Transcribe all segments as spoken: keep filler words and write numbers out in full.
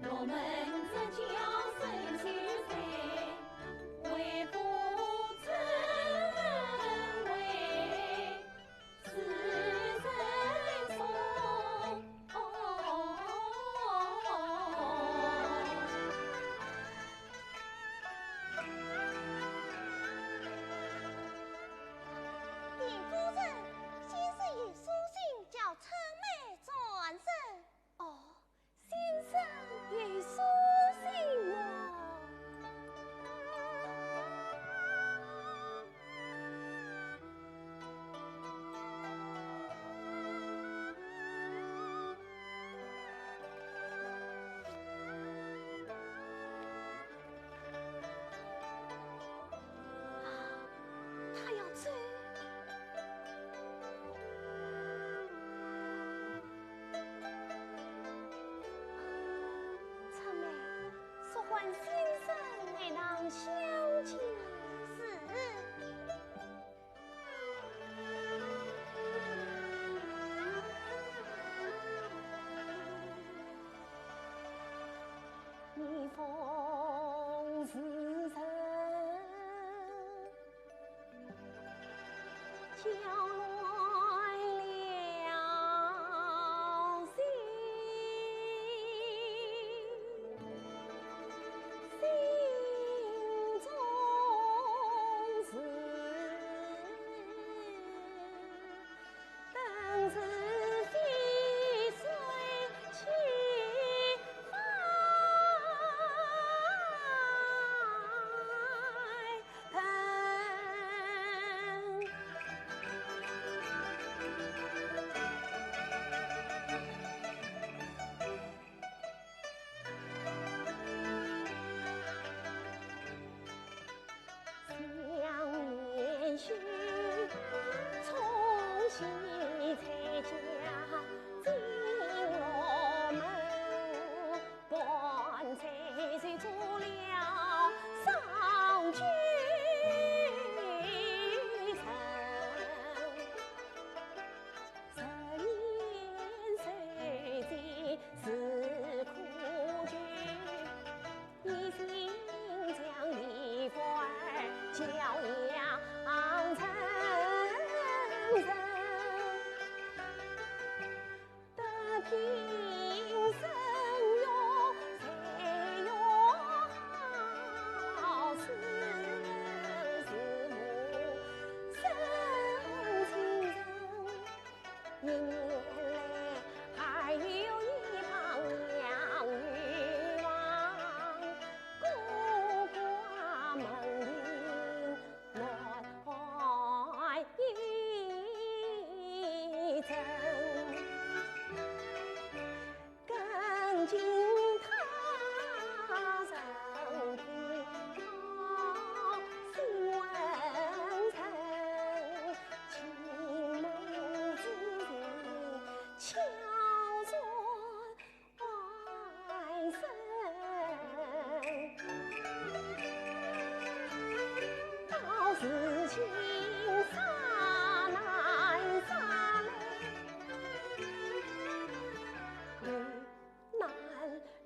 我们这叫水去水，为父成为世人送。田夫人，先生有书信叫春妹转呈。哦，先生有书信么？ 啊，他要走。春妹，速唤先生来堂相见。是。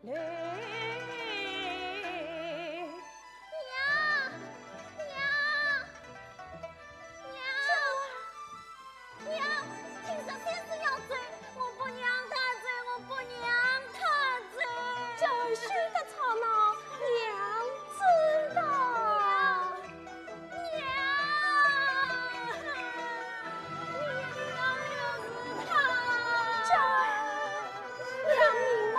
娘，娘，娘！ 娘，听说先生要走，我不让他走，我不让他走。娇儿休得吵闹，娘知道。娘，娘，你一定要留住他。娇儿，娘明白。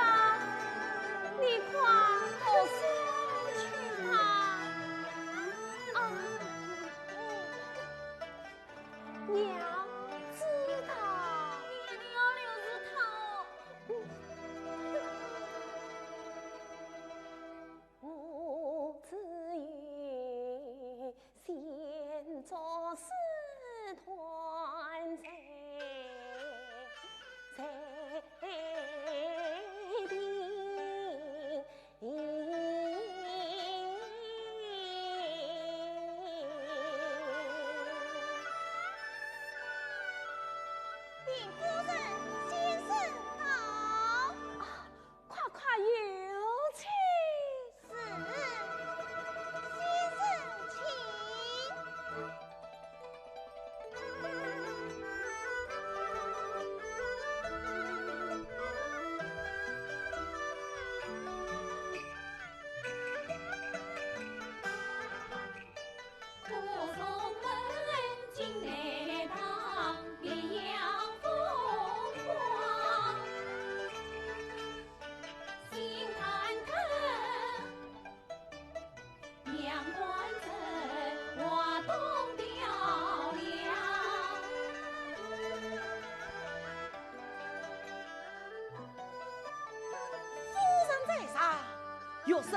学生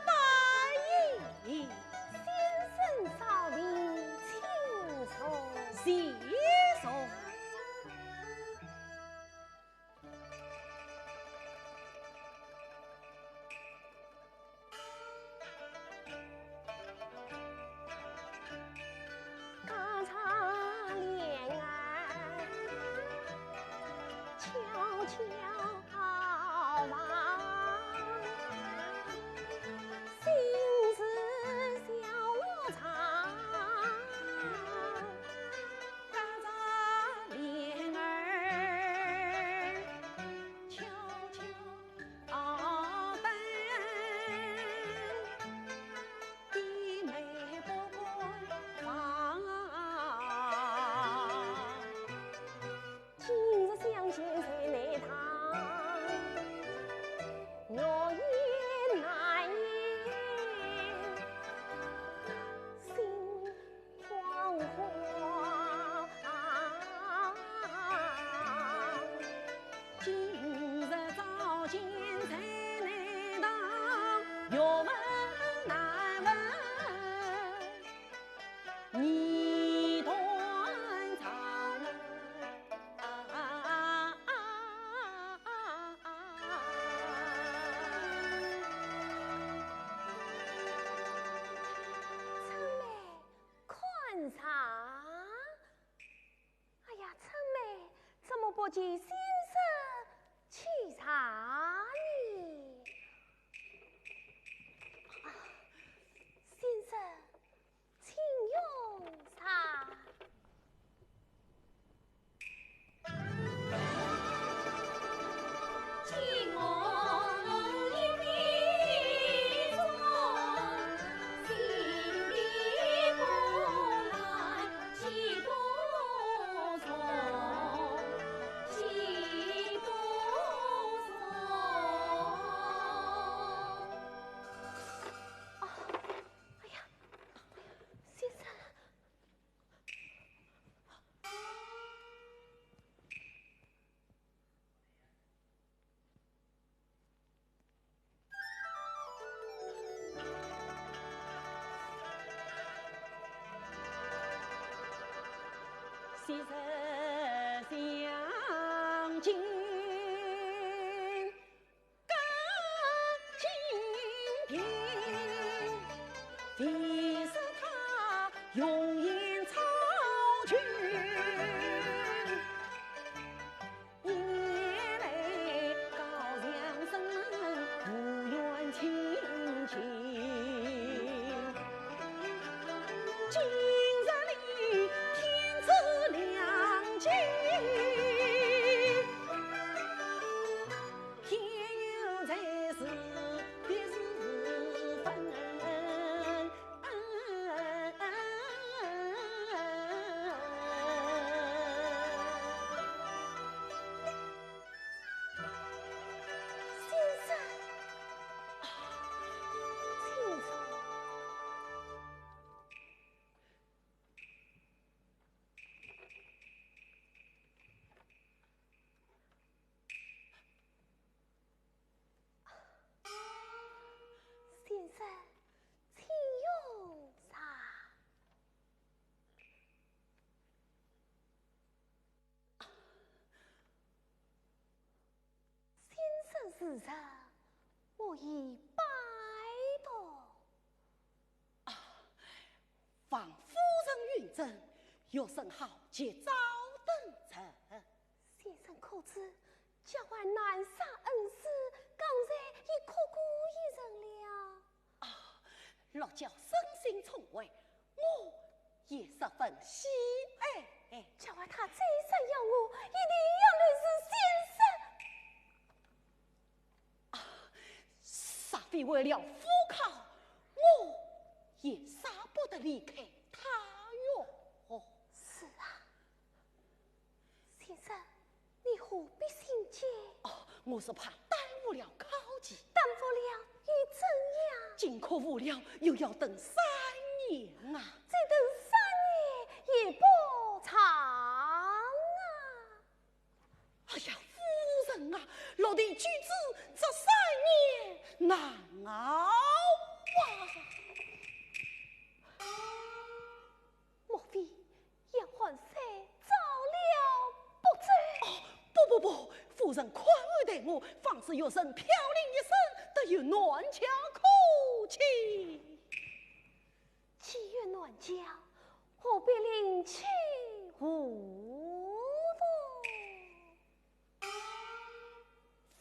拜揖。先生稍停，请坐。谢坐。 今日相见在内堂，我言难言心 狂欢。今日早见在内堂，学问难问你断肠。 春妹，看茶。哎呀，春妹，怎么不见先生沏茶呢？啊，先生，请用茶。啊，哎呀，先生。 昔日相见 感情定，非是他容颜超群。一眼泪高墙生，无缘亲近。今日里天赐良机， 天有在时，别时分。先生，请坐。 先生，请用茶。先生是人，我已拜读。 啊，望夫人允准，学生好及早登程。先生可知，教官难杀恩师，刚才已哭过一阵了。啊，若教生心聪慧，我也十分喜爱。教官他再三邀我，一定要认识先生。 啊，若非为了赴考，我也舍不得离开他哟。是啊，先生，你何必心急？哦，我是怕耽误了考期。耽误了又怎样？今可赴了，又要等三年啊。再等三年也不长啊。 哎呀，夫人啊，落第举子这三年难啊！莫非杨寒山遭了不测？哦，不不不，夫人宽厚待我，方是学生飘零一生，得有南郊可去。既有南郊，何必另起炉灶？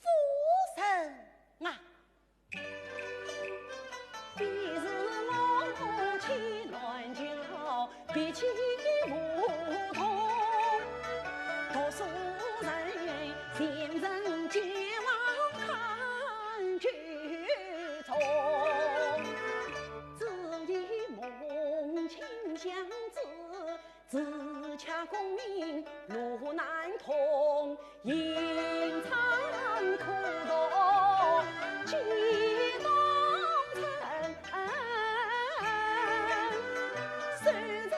夫人啊，夫人。啊，先生。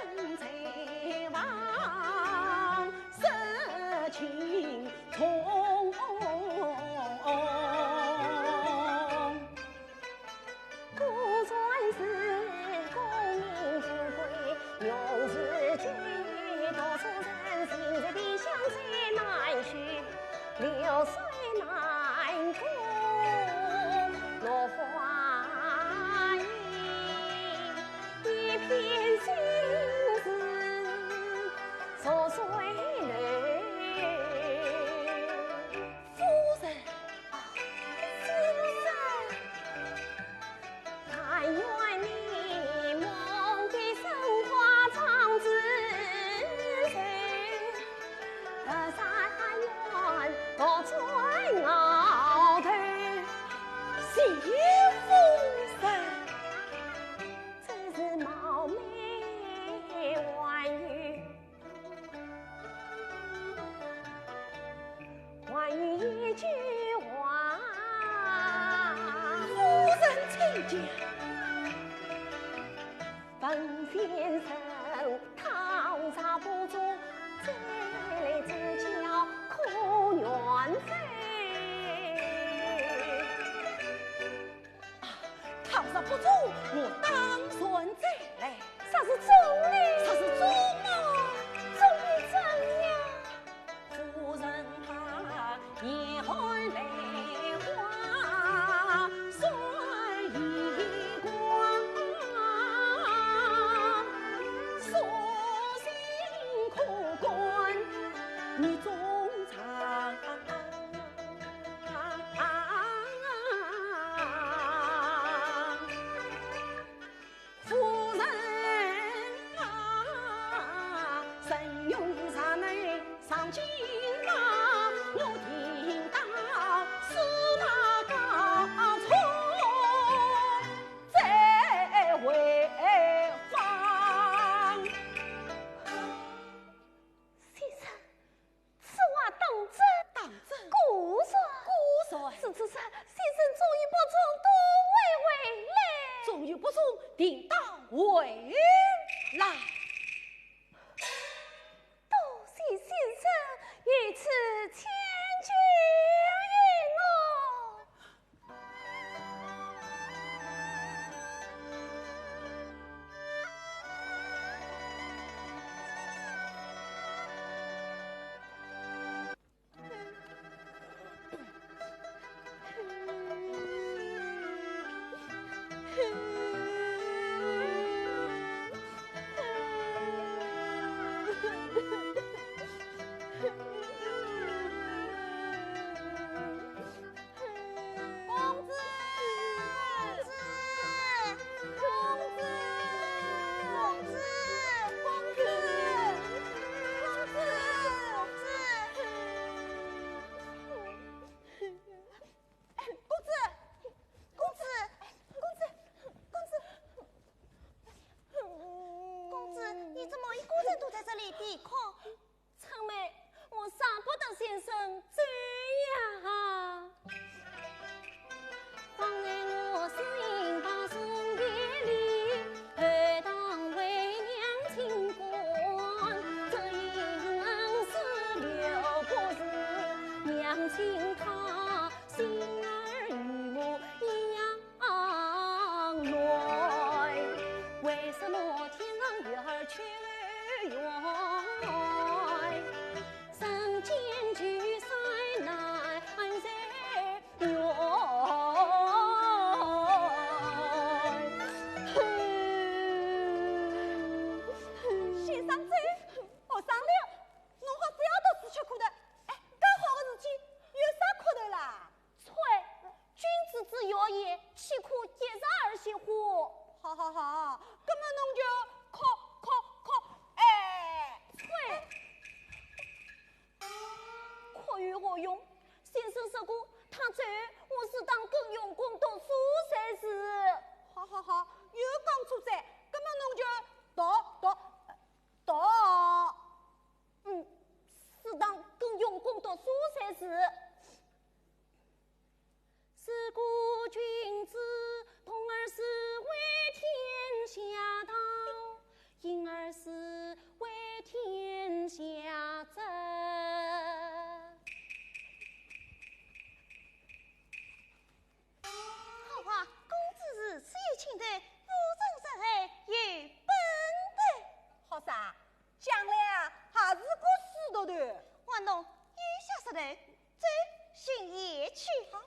谢夫人。夫人请讲。啊，倘若不中，我当然再来。若是中呢？若是中啊？中又怎样？先生， 此话当真？当真。果然？果然。是，是，是，先生中与不中，都会回来。中与不中，定当回来。多谢先生如此迁就于我。即可结实儿媳妇。好好好，搿么侬就哭哭哭，哎，呸！哭有何用？先生说过，他走，我适当更用功读书才是。好好好，又讲错哉，搿么侬就读读读。嗯，适当更用功读书才是。 是故君子，动而思为天下道，静而思为天下正。好啊，公子如此有气度，武松实在有本事。好啥？讲了还是个死丫头。还侬有些说头，走，寻爷去。好。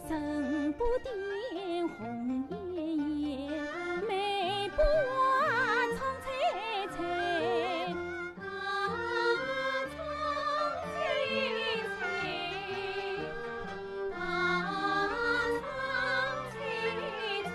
春不点红叶叶，梅不花窗翠翠。啊，窗翠翠，啊，窗翠翠。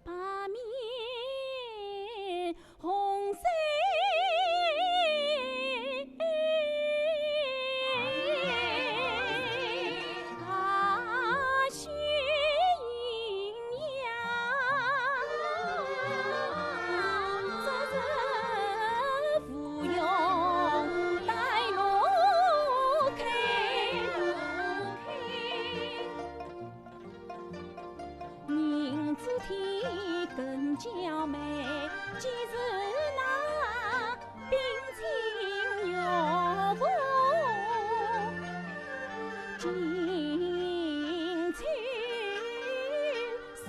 把面红色大雪盈呀，这是芙蓉带路开。 银子添更娇美，几时那冰清玉洁，金秋水。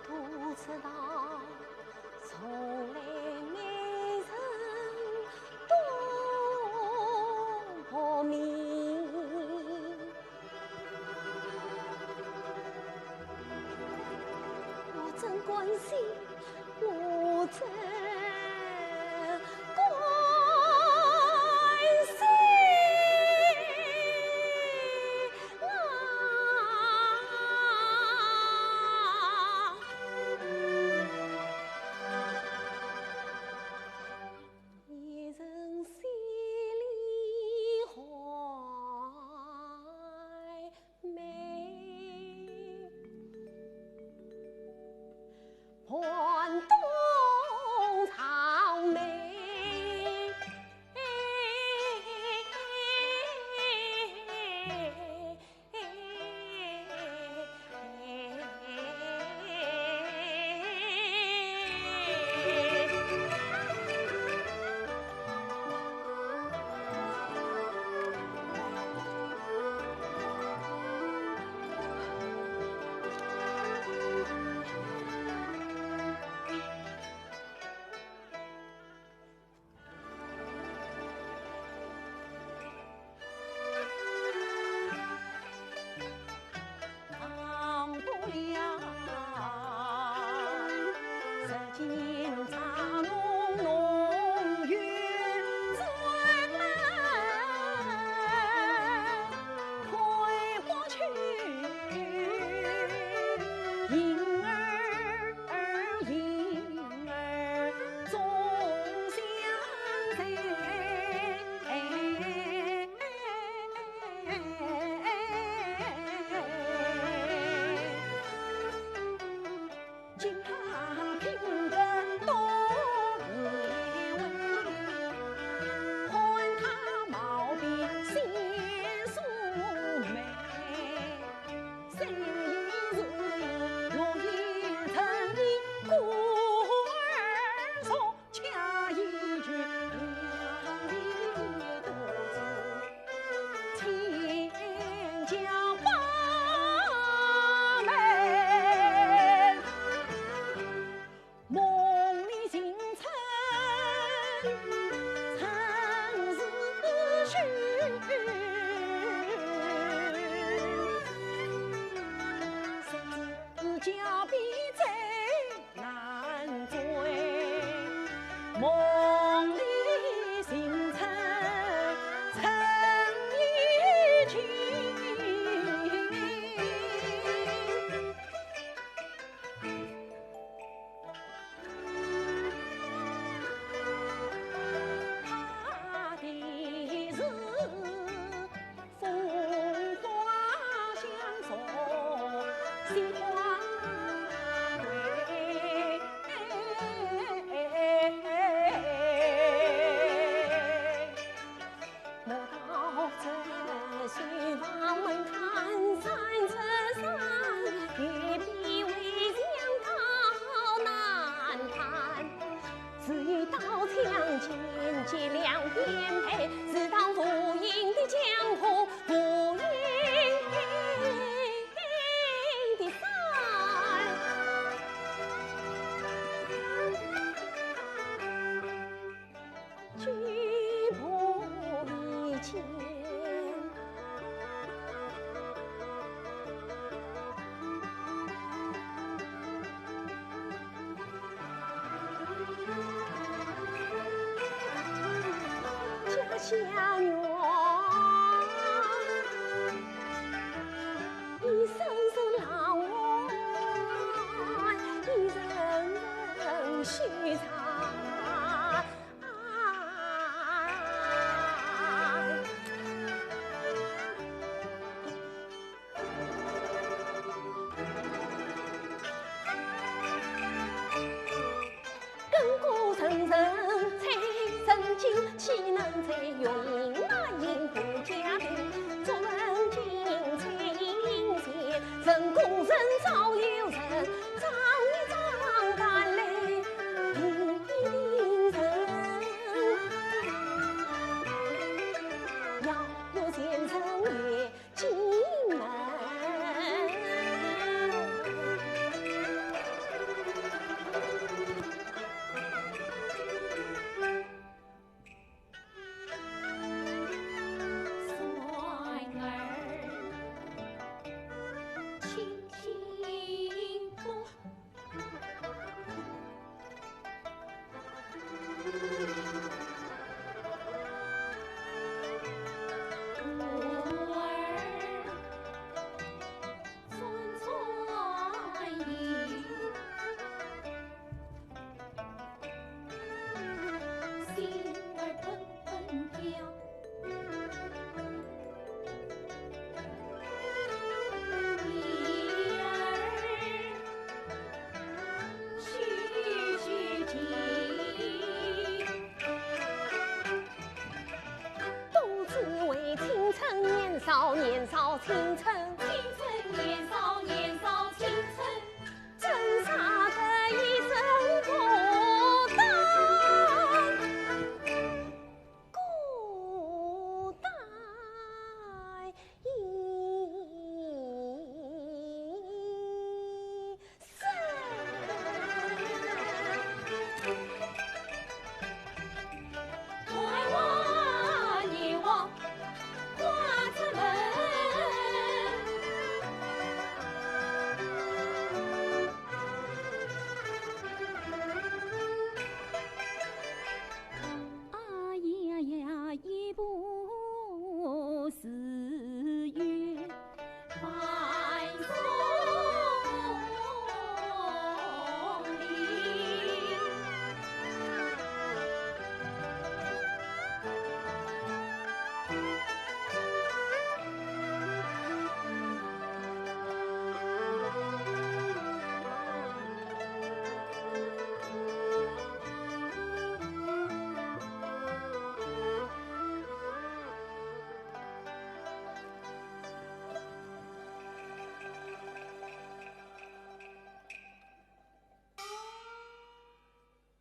不知道从来没人懂明。 我真关心，我真关心啊！一人千里海。 梅，盘冬草莓。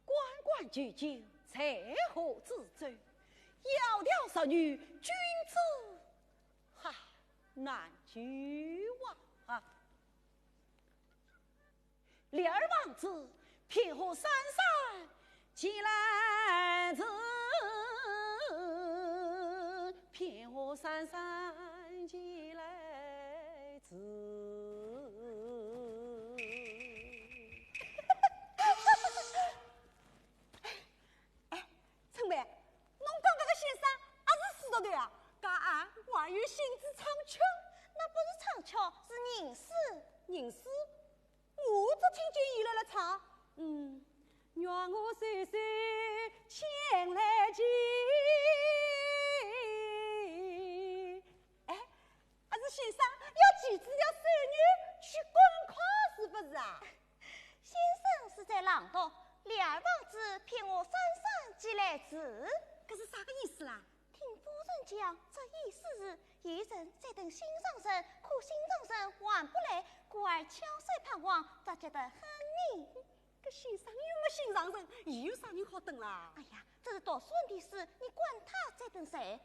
关关雎鸠，在河之洲。窈窕淑女，君子还难求啊！ 立儿王子，平湖三山前来迟，平湖三山前来迟。嗯，愿我岁岁千来斤。哎，阿是先生要骑仔条瘦牛去赶考是不是啊？先生是在朗读，李二房子骗我山上寄来字。搿是啥个意思啦？听夫人讲，这意思是，有人在等心上人，可心上人还不来，故而翘首盼望，着急得很呢。搿先生又没心上人，有啥人好等啦？哎呀，这是读书人的事，你管他在等谁？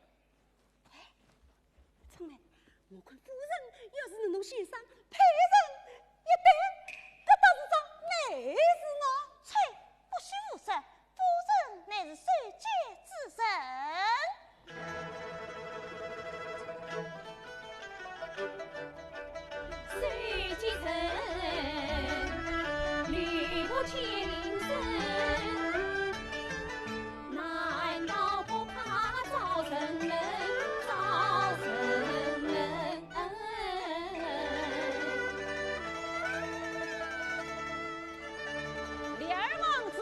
哎，春梅，我看夫人要是能同先生配成一对，搿倒是桩美事呢。切，不许胡说，夫人乃是守节之人。李二房子，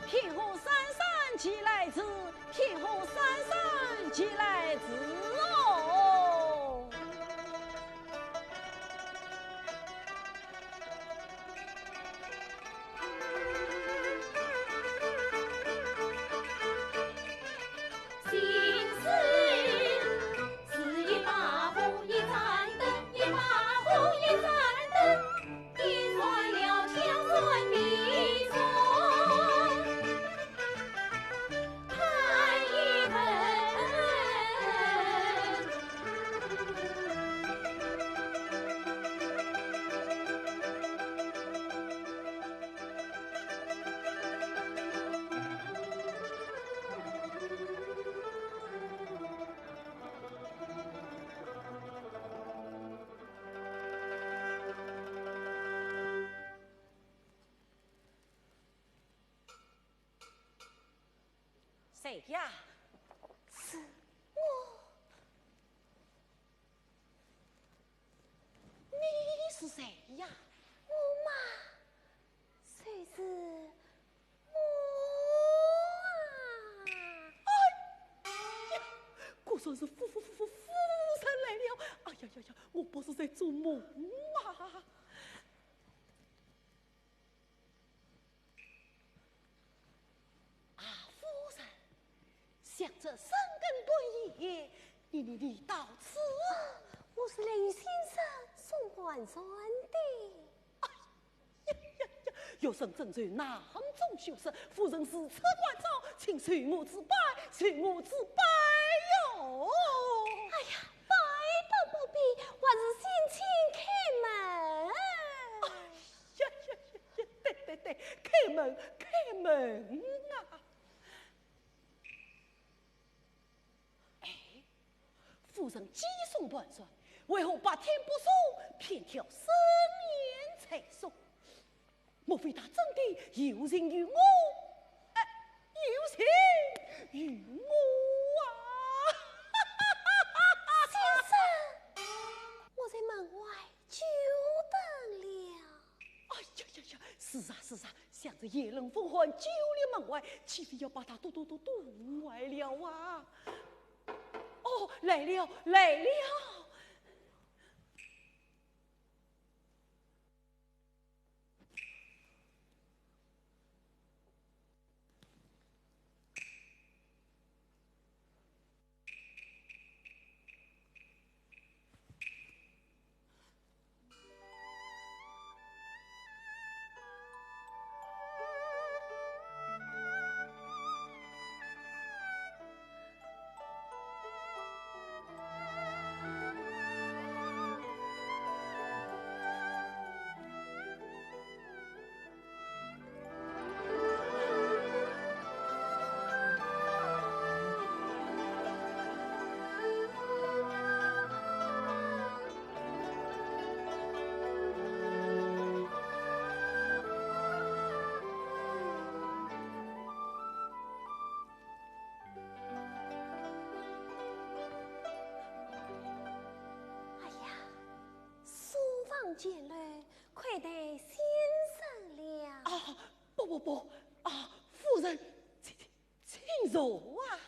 天河山上寄来字，天河山上寄来字哦。谁呀？是我。你是谁呀？我嘛，就是我啊。哎呀，果然是夫夫夫夫夫人来了。哎呀呀呀，我不是在做梦啊。 啊，夫人，想这深更半夜，你你你到此？我是来与先生送还船的。哎呀呀呀，学生正愁囊中羞涩，夫人如此关照，请受我之拜，受我之拜哟。哎呀，拜倒不必，还是先请开门。哎呀呀呀呀，对对对，开门，开门啊！哎，夫人既送还船，为何白天不送，偏挑深夜才送？莫非她真的有情于我？哎，有情于我啊！先生，我在门外久等了。哎呀呀呀，是啊是啊，想这夜冷风寒久立门外，岂非要把她冻冻冻冻坏了啊？哦，来了来了。 哎呀，书房简陋，亏待先生了。啊，不，啊，夫人，请，请，请坐啊。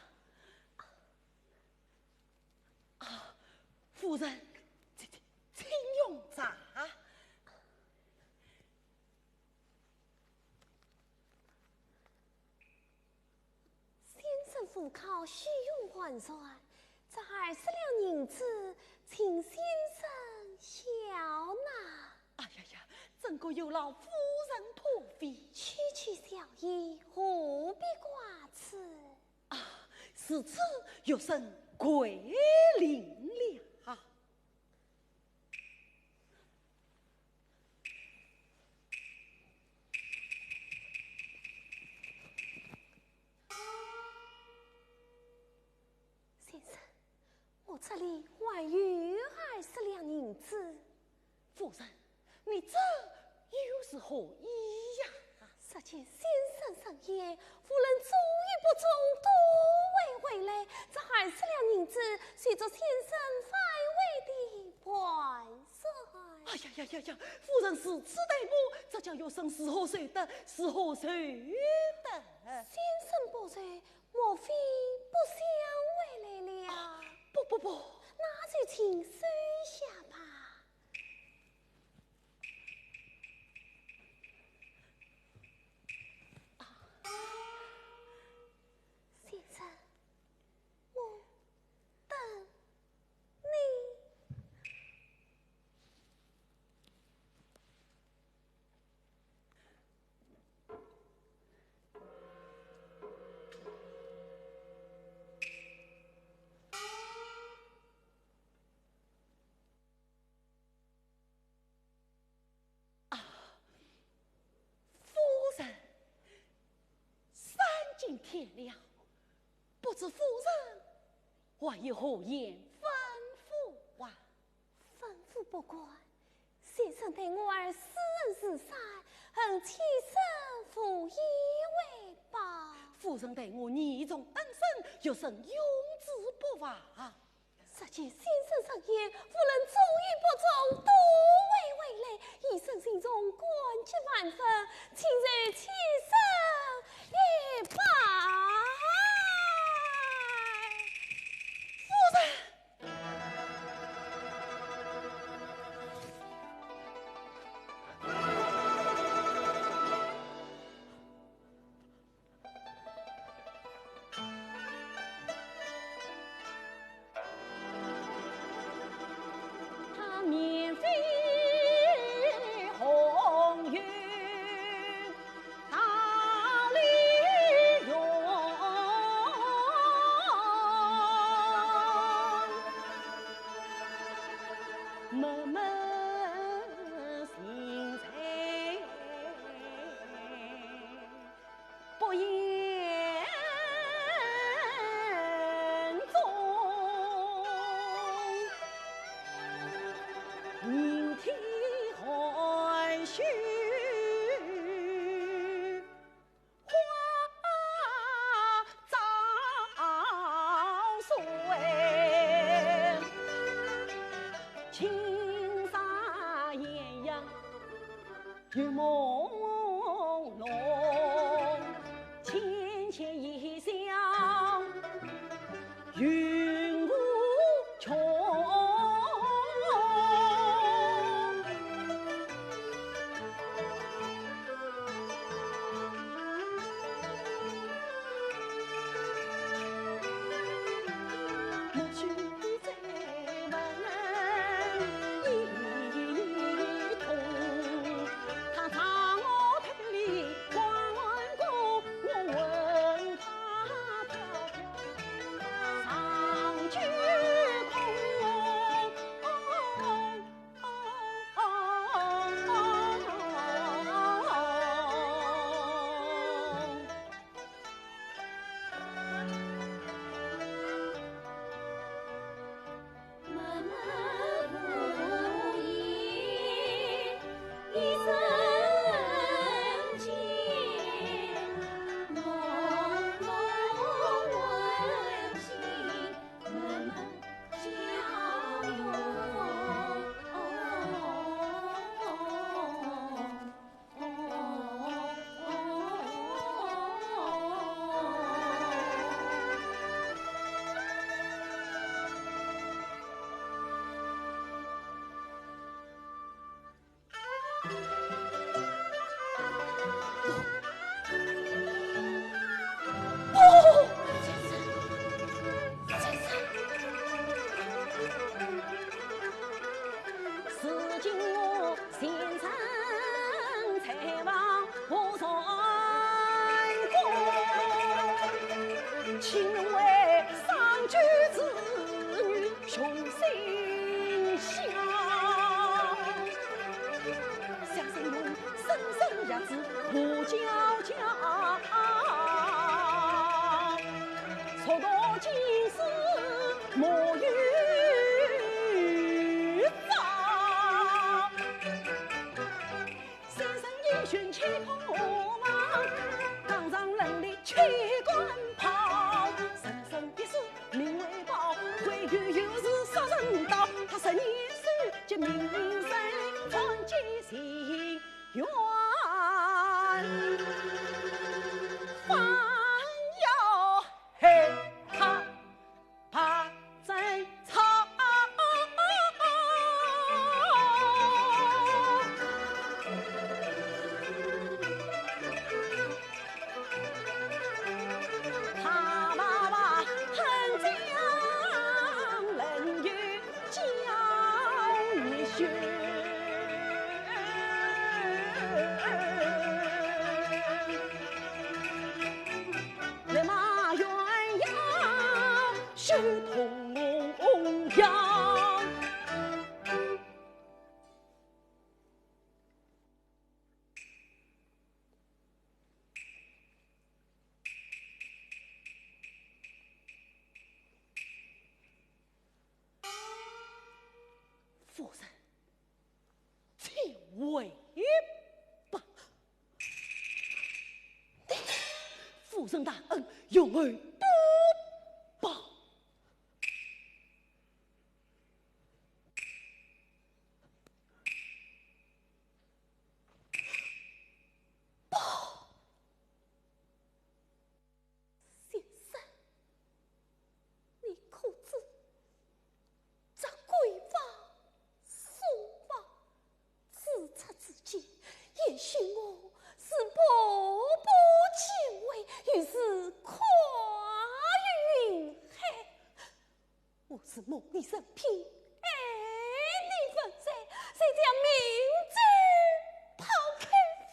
啊，夫人，请，请，请用茶。 先生赴考，喜用寒酸，这二十两银子，请先生笑纳。哎呀呀，真个有劳夫人破费。区区小意，何必挂齿？啊，如此，学生跪领了。 先生，我这里还有二十两银子。夫人，你这又是何意呀？实情先生盛宴，夫人中与不中都未回来，这二十两银子，随着先生返回的盘缠。哎呀呀呀呀，夫人如此待我，这叫学生如何受得，如何受得？先生不在， 莫非不想回来了？啊，不，不，不。那就请收下吧。啊。先生，我等你。 啊，夫人，三更天了，不知夫人还有何言吩咐啊？ 吩咐不敢，先生待我儿斯文如山，恨千生无以为报。夫人待我义重恩深，学生永志不忘。实情先生盛宴，夫人中与不中都未回来，学生心中感激万分，请受先生一拜。夫人。请为商君子女雄心孝。想生龙，生生鸭子不叫叫，速度金丝莫有早。 先生英雄且可望，当上人里且敢跑。人生一世名为报，为救有时杀人刀。他十年守节命人，传记心愿。方要害怕 怕争吵。他妈妈很讲人有教育学。 来嘛，鸳鸯手童红红呀。夫人， 请回吧。夫人大恩，有何不报？报！ 先生，你可知这闺房送房，自拆自建，也许我是步步进位，于是跨云海。 我是梦里人品，爱你不在，谁将明珠抛开？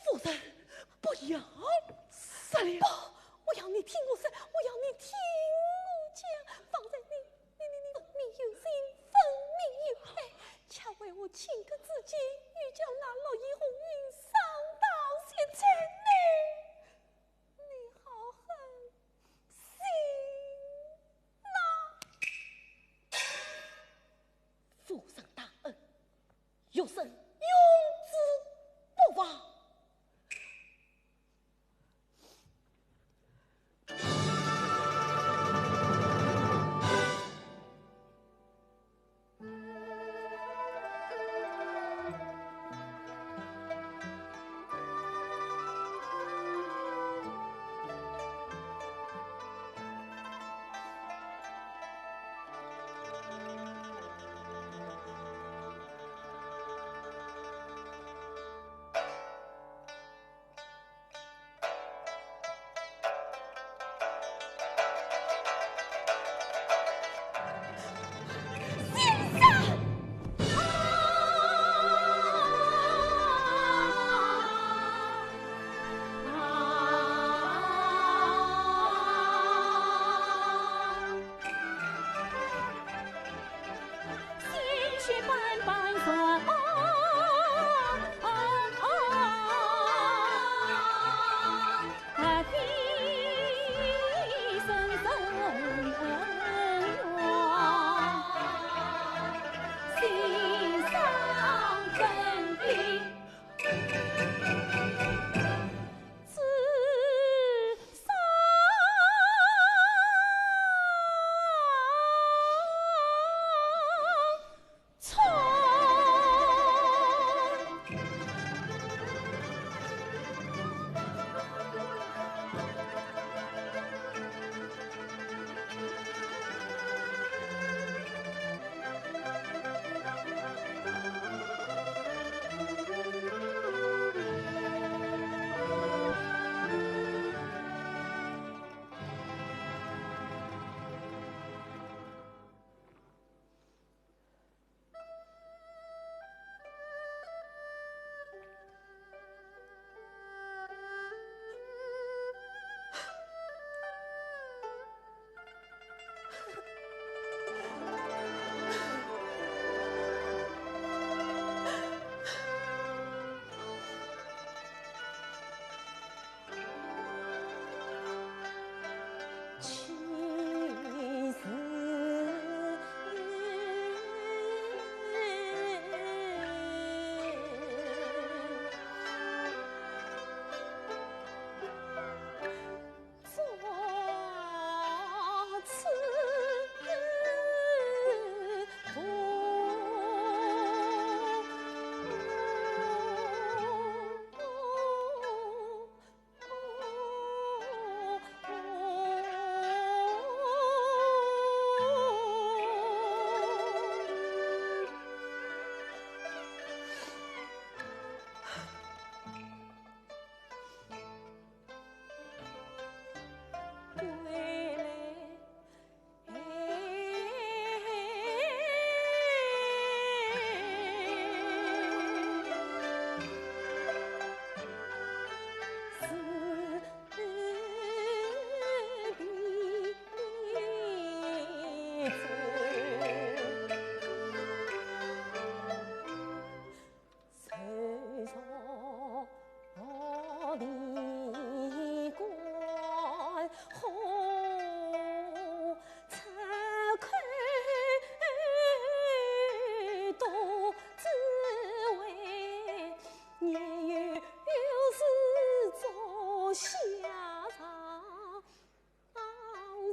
夫人，不要说了。不，我要你听我说，我要你听我讲。方才你，你，你，你分明有情，分明有爱，恰为我情急之间，欲将那绿衣红巾送到雪山里。 你好狠心呐！夫人大恩，学生永志不忘。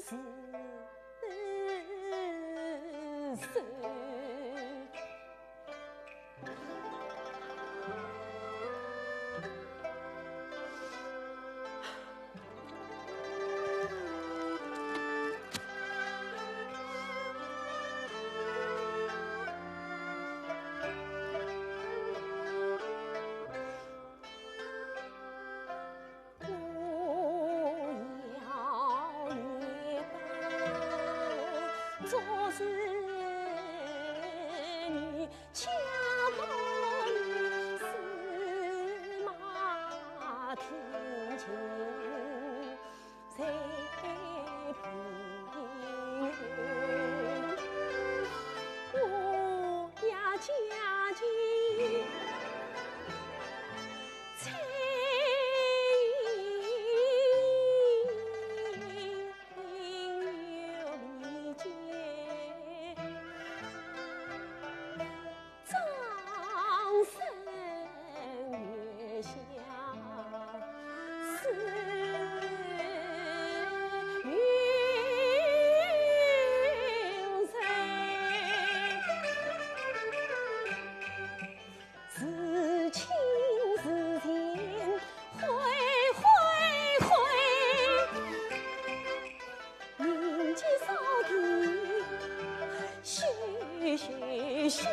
自贤臣。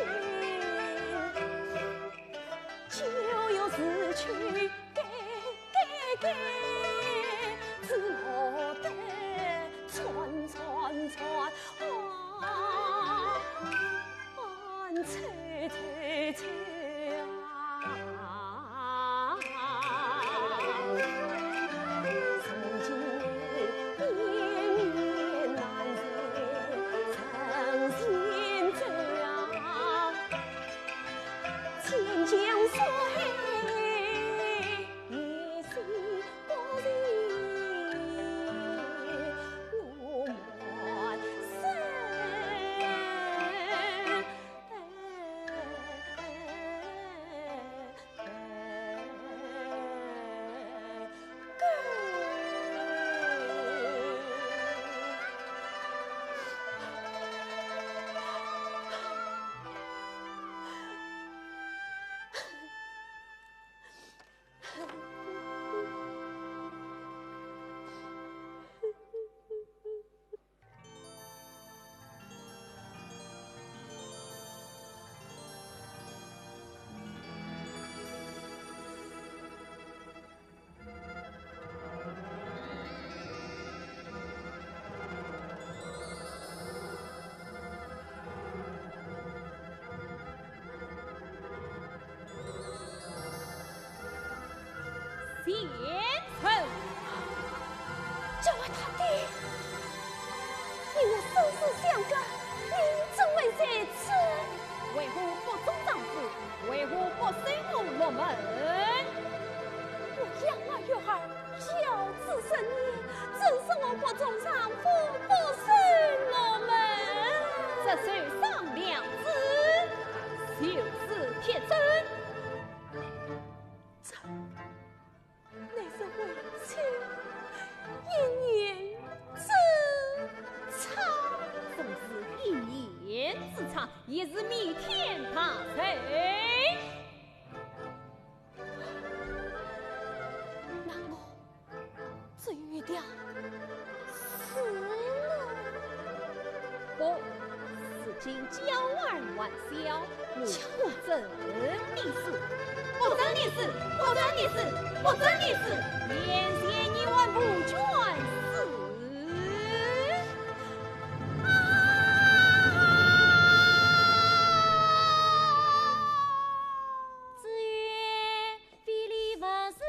这位大帝，你我生死相隔，你怎会在此？为何不准丈夫？为何不随我入门？我养儿育儿，教子成人，怎说我不准丈夫，不随入门？这首上两字，就是铁证。 这乃是为妻一念之差。纵是一念之差，也是弥天大罪。那我 只有一条死路。不，如今娇儿还小，我不准你死，不准你死，不准你死，不准你死，眼前你还不全死。啊！子曰：非礼勿视，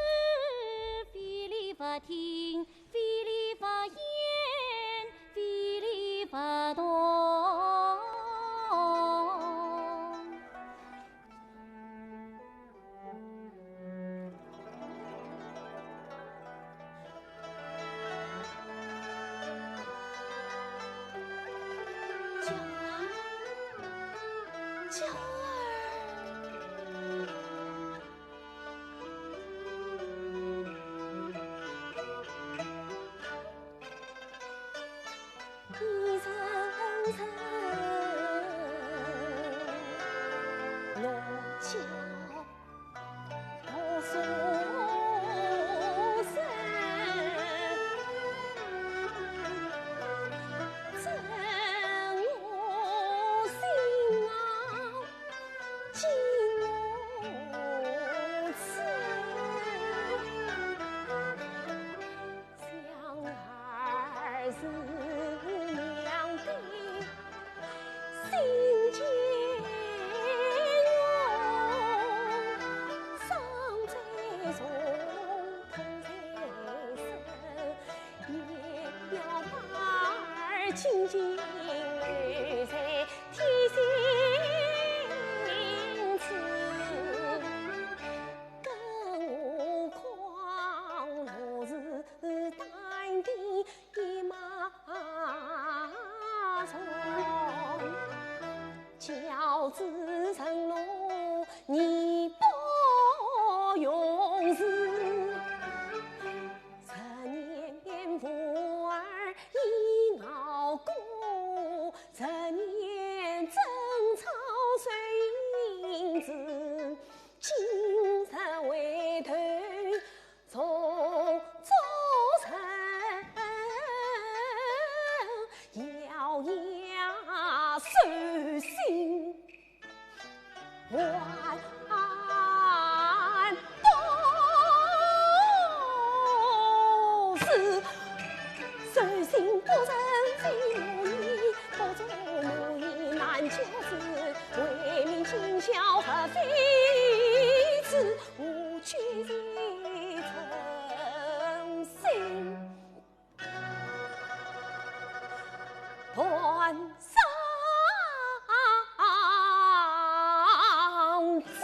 非礼勿听， 非礼勿言，非礼勿动。娇儿，娇儿。青青在天心子，更何况我是丹顶一马从，教子成龙，你不用事。 十年无儿已熬过，十年争吵谁赢子？今日回头重做人，咬牙守信。 万不是，守信不成非我意，不做我意难教子，为民尽孝实非子，无趣是存心。 断肠子。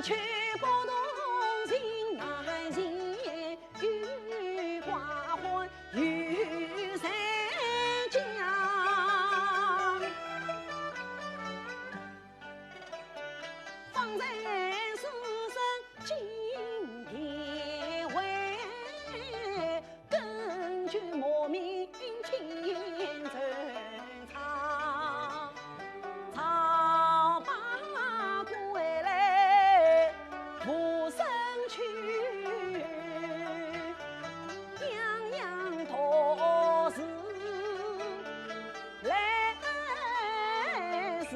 去不同情，难行也有寡欢有谁讲？方才书生进殿回，根据莫名天成 朝，朝罢归来无声去，样样独自来时。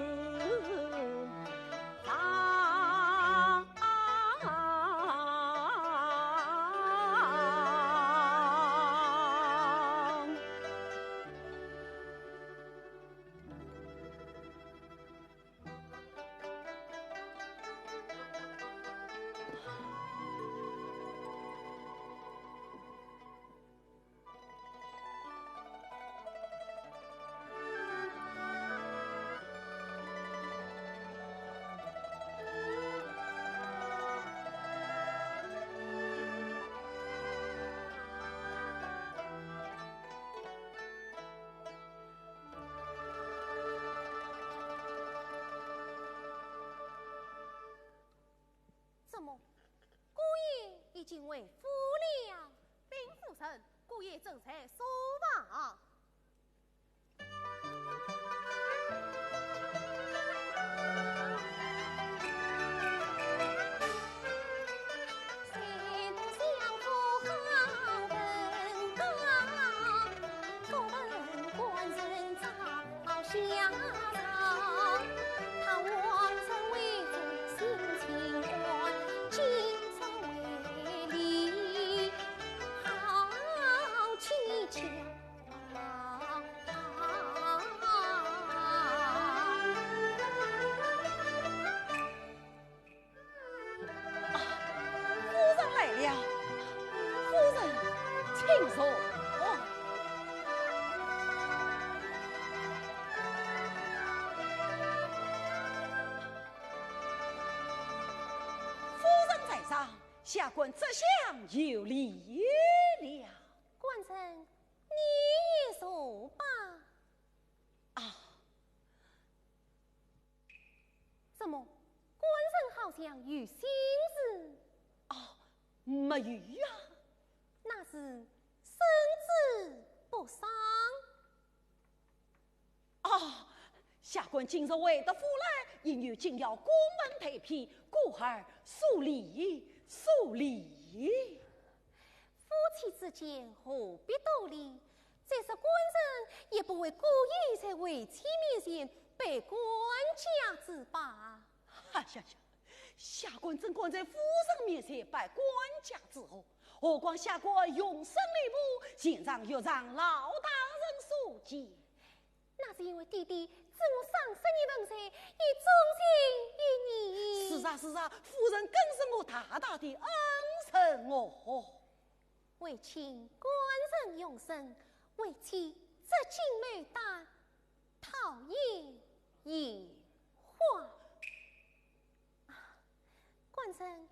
怎么，姑爷已经回府了？禀夫人，姑爷正在书房。 啊，夫人来了，夫人，请坐。夫人在上，下官这厢有礼了。官人，你也坐吧。啊， 怎么，官人好像有心事？哦，没有啊。那是身子不爽？哦，下官今日回得府来，因有紧要公文待批，故而疏礼，疏礼。 夫妻之间何必多礼？再说官人也不会故意在为妻面前摆官架子吧？哎呀呀，下官怎敢在夫人面前摆官架子哦？何况下官荣升礼部，前常遇上老大人所见。 那是因为爹爹知我上十二分岁，也忠心于你。是啊，是啊，夫人更是我大大的恩人哦。为请官人荣升，为妻折颈牡丹，讨一野花。啊，官人，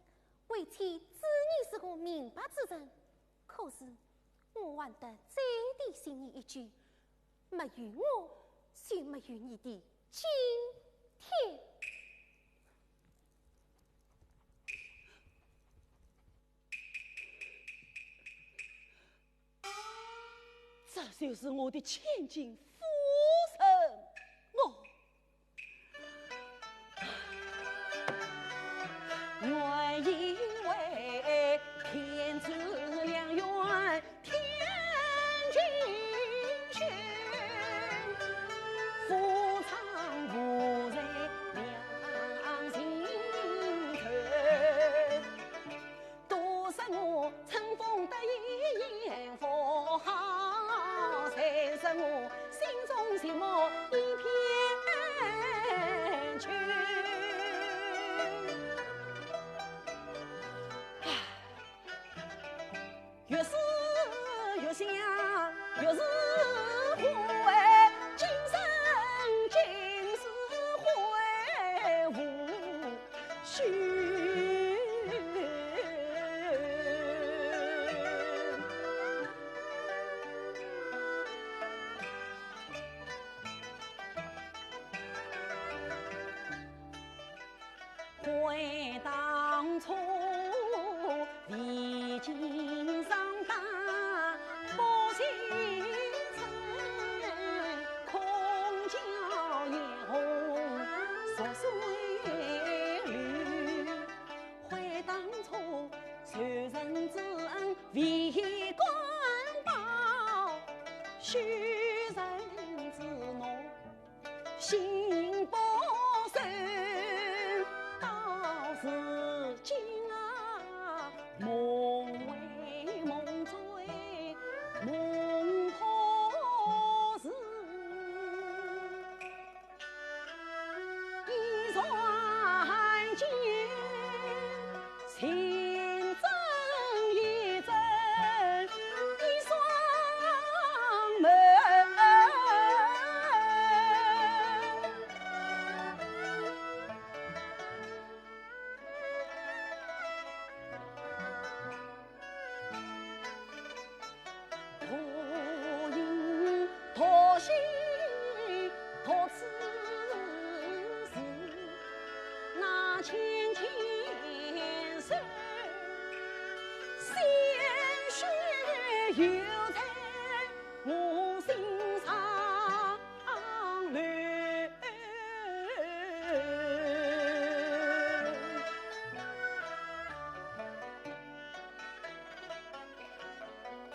为妻知你是个明白之人，可是我还得再提醒你一句， 没有我，就没有你的今天。这就是我的千金夫人，我。 原以为天赐良缘天君选，夫唱妇随两情投。都说我春风得意雁飞好，谁说我心中寂寞一片秋。唉，越思越想，越是后悔，今生今世悔无休。当初历经霜打不前程，空教严嵩逐水流。悔当初仇人之恩未敢报，许人之怒 心不忍，到如今啊，梦回梦追梦破时。一转间， 情真意真，一双门。徒音徒心徒此事， 那千千岁，鲜血又在我心上流。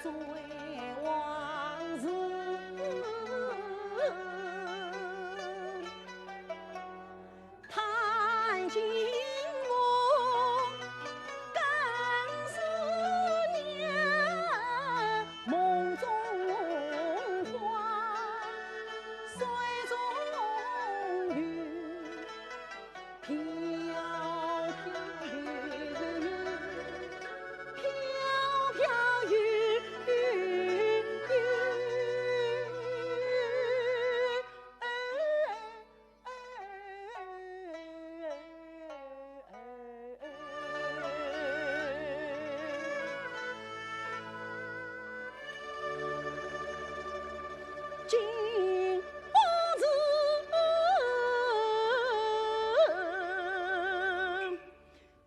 追往事，叹尽我更思念，梦中花，水中月。 飘飘雨，飘飘雨。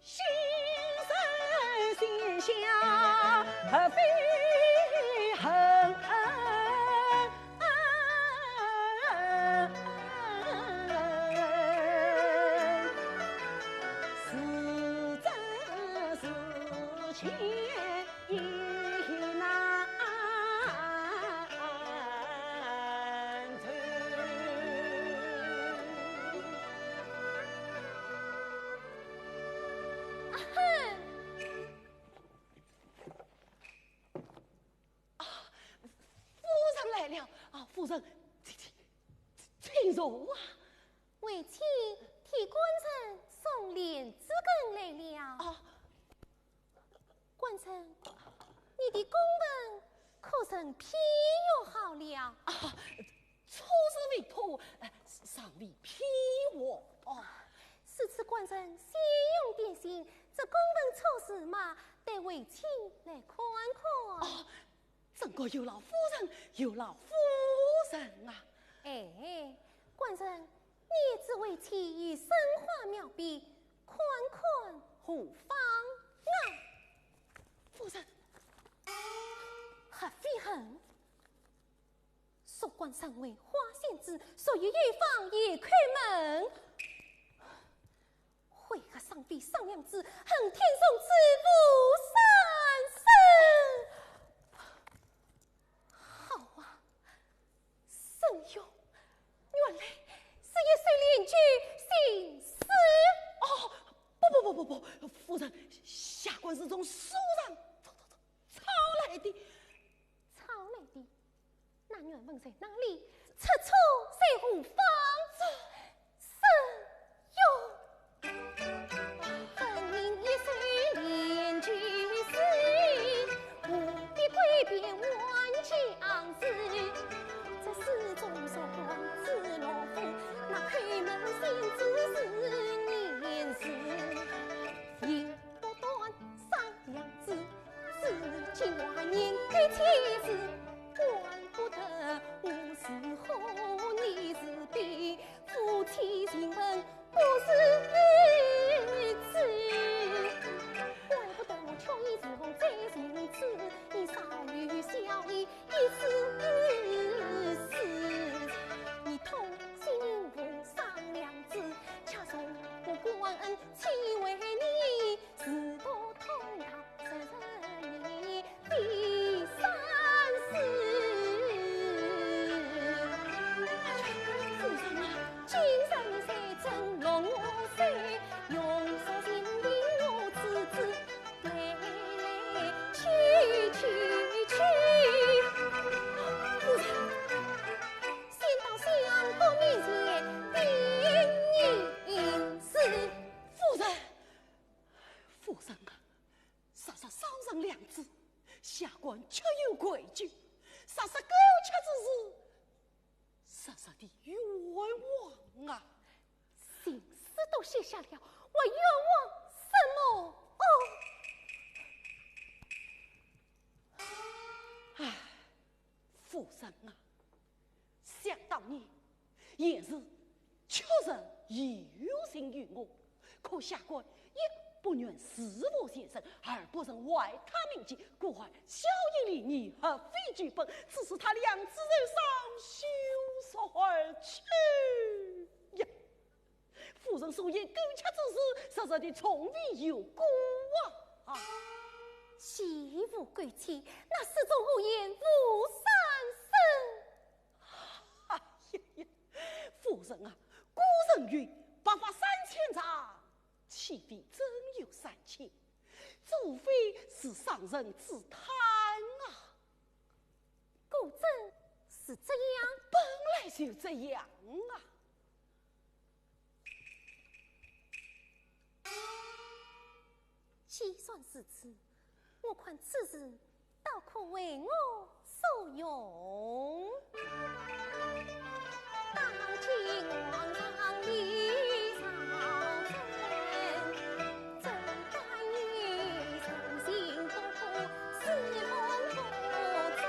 心生心下何必恨？是真是假已难 啊哼！啊，夫人来了。啊，夫人，请，请，请坐啊。为妻替官人送莲子根来了。啊， 官人，你的公文可曾批阅好了？啊，错字未妥，呃，尚未批完。哦，是此官人先用点心，这公文错字嘛，待为妻来看看。哦，真个有劳夫人，有劳夫人啊。哎，官人，你也只为妻以生花描笔， 看看何妨啊？夫人，何非恨？说官人为花仙子，所以有妨夜叩门。飞鹤双飞双两枝，恨天送子无三生。好啊， 沈兄，原来是一首联句新诗。哦，不不不不不，夫人，下官是从书上抄抄抄抄来的。抄来的？那原文在哪里？出处在何方？这，沈兄。 分明一首联句诗，何必诡辩还乡事？这诗中说官子老夫，那叩门仙子是年时。言不断上两字，至今还念念千字，管不得何时何年是定，夫妻情分不是一字。生两子，下官确有愧疚，实是狗吃之事，实实的冤枉啊！心思都写下了，还冤枉什么？哦！唉，夫人啊，想当年，贤侄确实有情于我，可下官一不愿事父前身，二不忍坏他名节，故而晓以礼义，合非矩本，致使他两子受伤，休说而去呀。 夫人所言狗吃之事，实实的从未有过啊！啊！既无狗吃，那书中何言无三生？哎呀呀，夫人啊，古人云：“白发三千丈，岂非真有三千？”除非是伤人之叹啊！果真是这样？本来就这样啊！ 既算如此，我看此事倒可为我所用。当今皇上李朝臣，怎敢以人心不可，世风不争。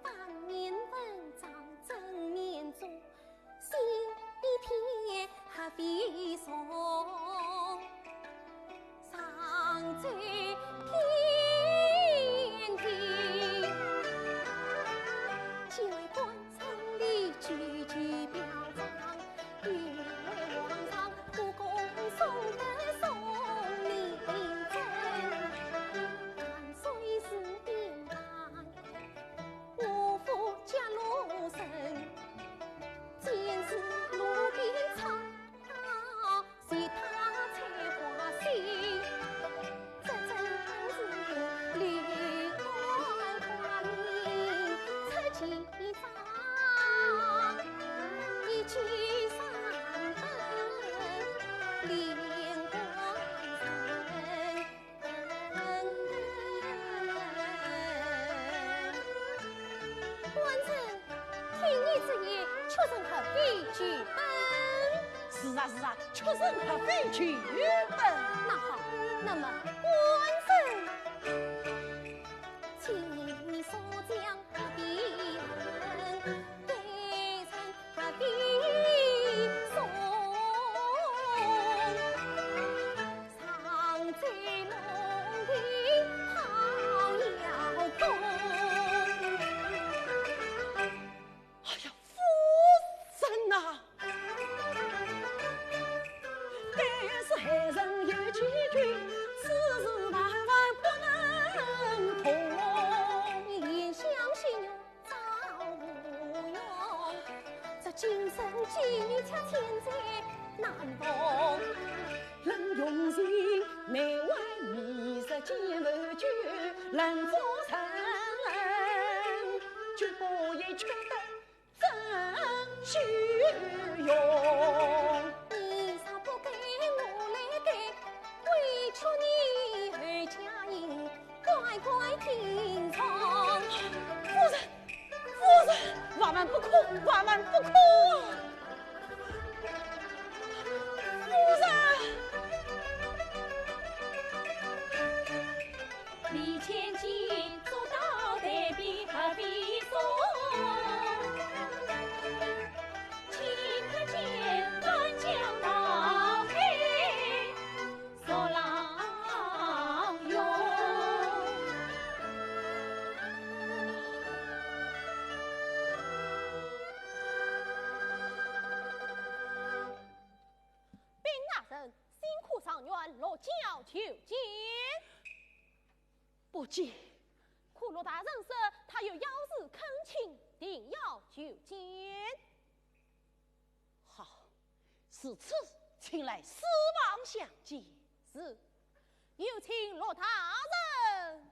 方言文章真言中，心比天还飞松，上奏天庭，皆为官场里句句表彰，与皇上不共送得送明真，万岁是典范。 我父家路深，见字路边草，随他采花兴，这正是柳暗花明出奇招，一举三分，连环三分。 官人，听你之言，确实合非矩本。是啊，是啊，确实合非矩本。那好，那么官人，请你速将 哎呀，夫人呐！但是害人有几句，此事万万不能通。怜香惜玉 造无用，这今生机遇却千载难逢。冷用情，难为迷失见无救，冷做人，绝不言缺德真虚荣。你若不给我来给，委屈你后家人 乖乖听从。夫人，夫人，万万不可，万万不可！夫人！禀大人，新科状元落轿求见。不见。可陆大人说他有要事恳请，定要求见。 好，如此，请来书房相见。是，有请陆大人。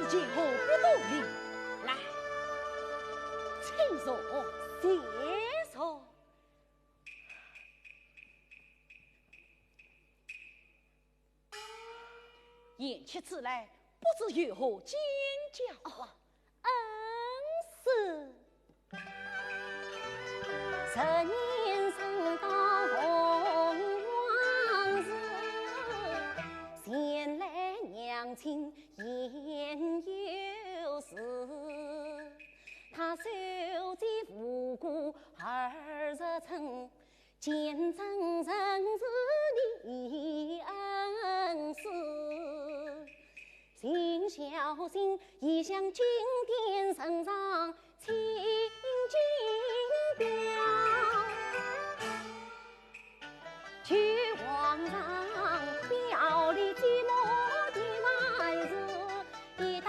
前后不多礼。来，请坐。谢坐。贤妻此来，不知有何见教啊？哦，恩师。 十年生到凤凰寺，前来娘亲言有事。他手执无辜二十寸，见证人是你恩师。 请小心，已向金殿呈上请进表。求皇上表里寂寞的万事，一旦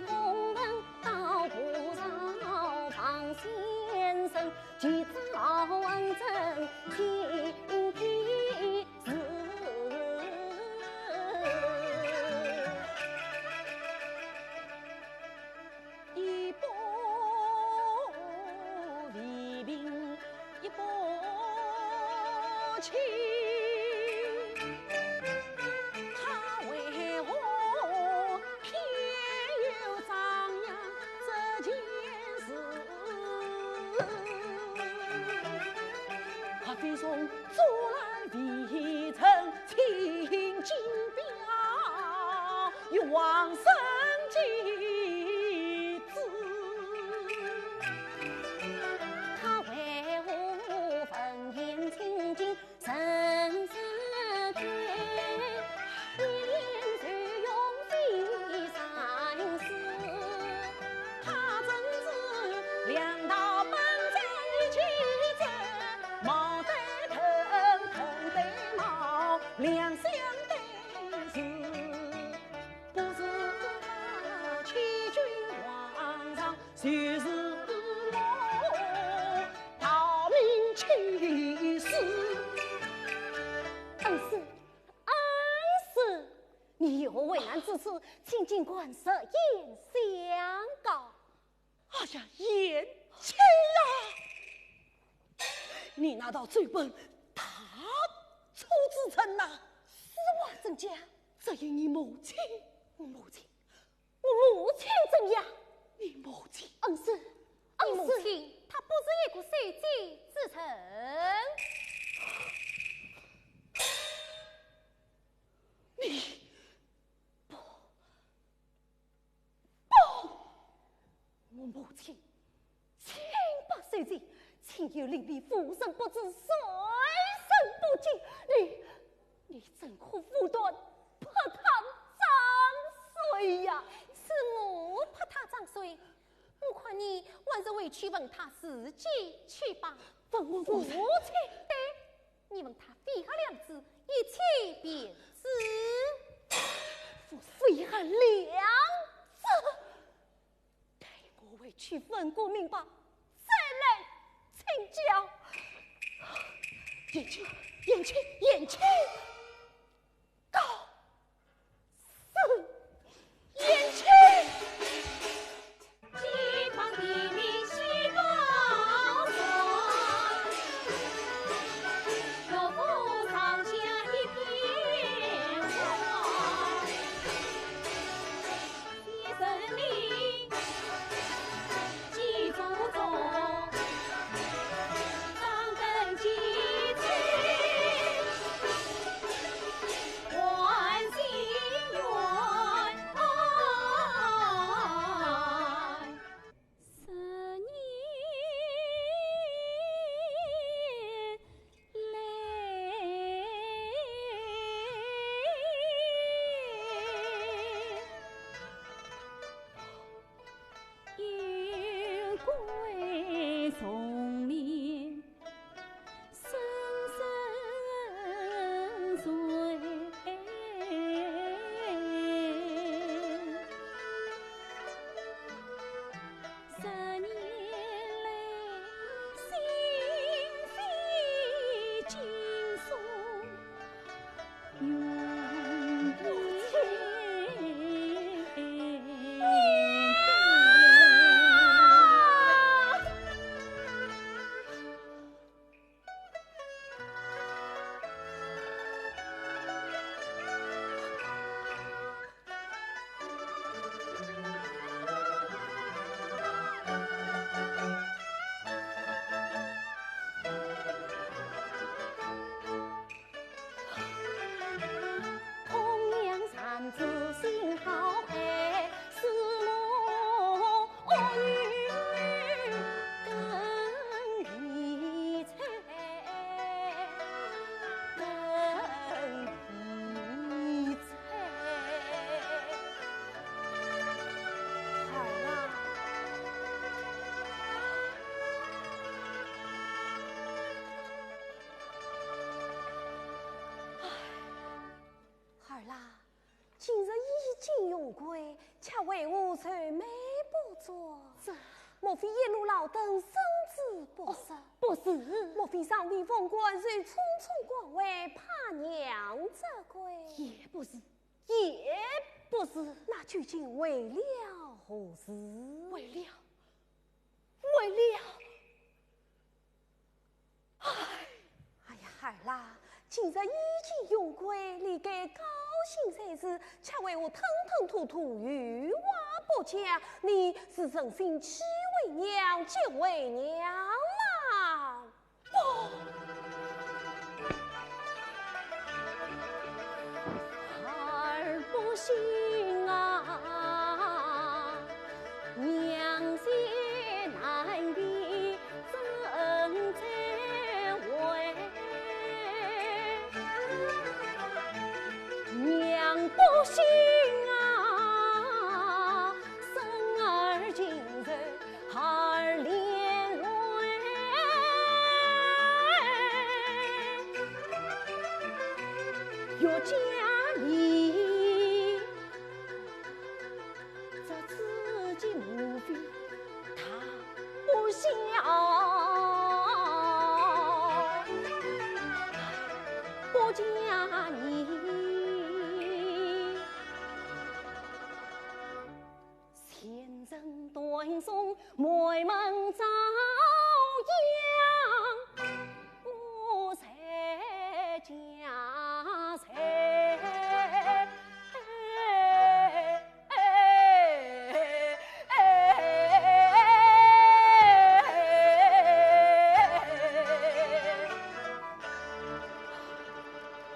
公文到不朝，王先生去找恩正请批。 一步未平一步棋，他为何偏又张扬这件事？ 何必从左来未曾请金表，与王生见之。他为何闻言请进 神色淡，一脸愁容非常事。他正是两道本章一起折，毛对藤，藤对毛，两相对视。不是他欺君罔上，就是我逃命去世。恩师， 恩师，你有何为难之处，请尽管直言相告。哎呀，贤妻啊，你那道奏本大错之臣呐！是啊，怎讲？只因你母亲。我母亲？我母亲怎样？你母亲？恩师，恩师。你母亲，她不是一个守节之臣。 你不，不，我母亲清白守节，岂有邻里无人不知，谁人不敬？你，你怎可武断，拍她掌槌呀？是我拍她掌槌，我看你还是回去问她自己去吧。问我母亲？对， 你问她飞下两指，一切便知。飞下两指？待我回去问个明白，再来请教。贤妻，贤妻，贤妻！告辞，贤妻！啦，今日衣锦荣归，却为何愁眉不展？这……莫非一路劳顿，身子不适？哦，不是。莫非上面奉官，受匆匆赶回，怕娘责怪？也不是，也不是。那究竟为了何事？为了，为了……唉。 哎呀，孩儿啦，今日衣锦荣归，理该高兴才是，却为何吞吞吐吐，有话不讲？你是存心欺为娘，激为娘吗？不，孩儿不信啊！ 娘心难平怎再回？娘不信啊，孙儿今日孩儿连累，岳家里 这知己莫非他不孝，不嫁你。前程断送，满门遭殃，不在家财。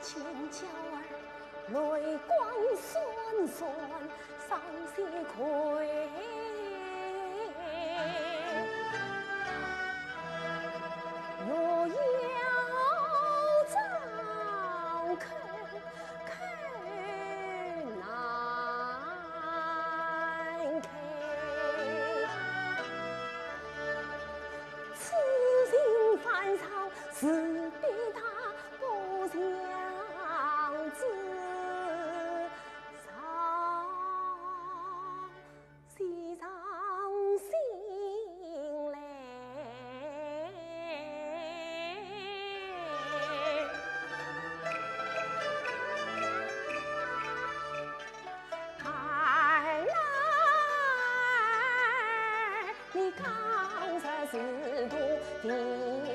见娇儿泪光闪闪，伤心愧。若要张口， 口难开。此情反常是非，他不想知。常 写上心来。儿啊，你刚才是个地里里，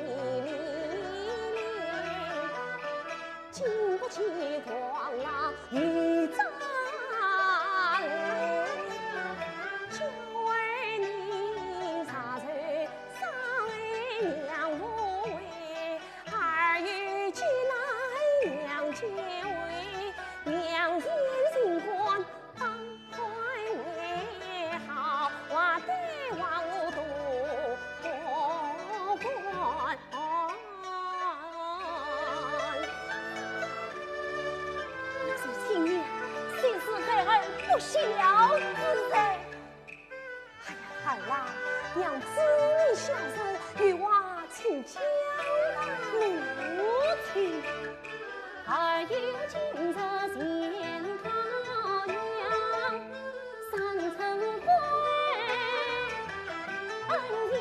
经不起狂浪雨打来，叫儿你啥时伤娘无悔，儿有几难娘解围，娘前心肝 当官为好，我对王我都不敢。那是亲娘，谁是孩儿不孝之人？哎呀，孩儿啊，娘知你孝顺，有话 请讲啊。母亲。儿有今日前高阳，三春归，恩情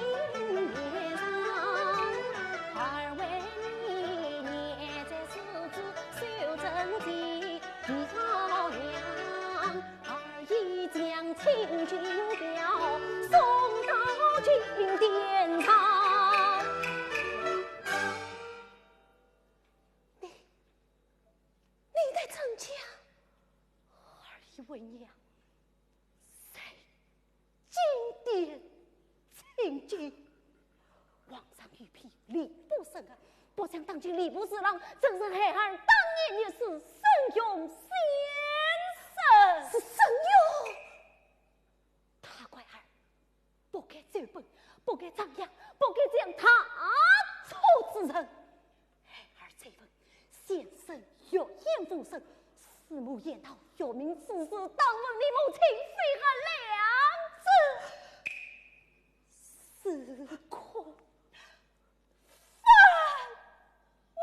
绵长。儿为你念在苏州，守贞节，祭朝阳。 儿已将亲情表送到金殿上。你，你在怎讲？儿已为娘在金殿请罪。 皇上御批吏部审案，不想当今吏部侍郎正是孩儿当年御史沈荣先生。是沈荣？他怪儿不该奏本，不该张扬，不该这样大错之人。孩儿追问，先生欲言风声，师母言道，有名之事，当问你母亲，非孩儿两字。是可 反命！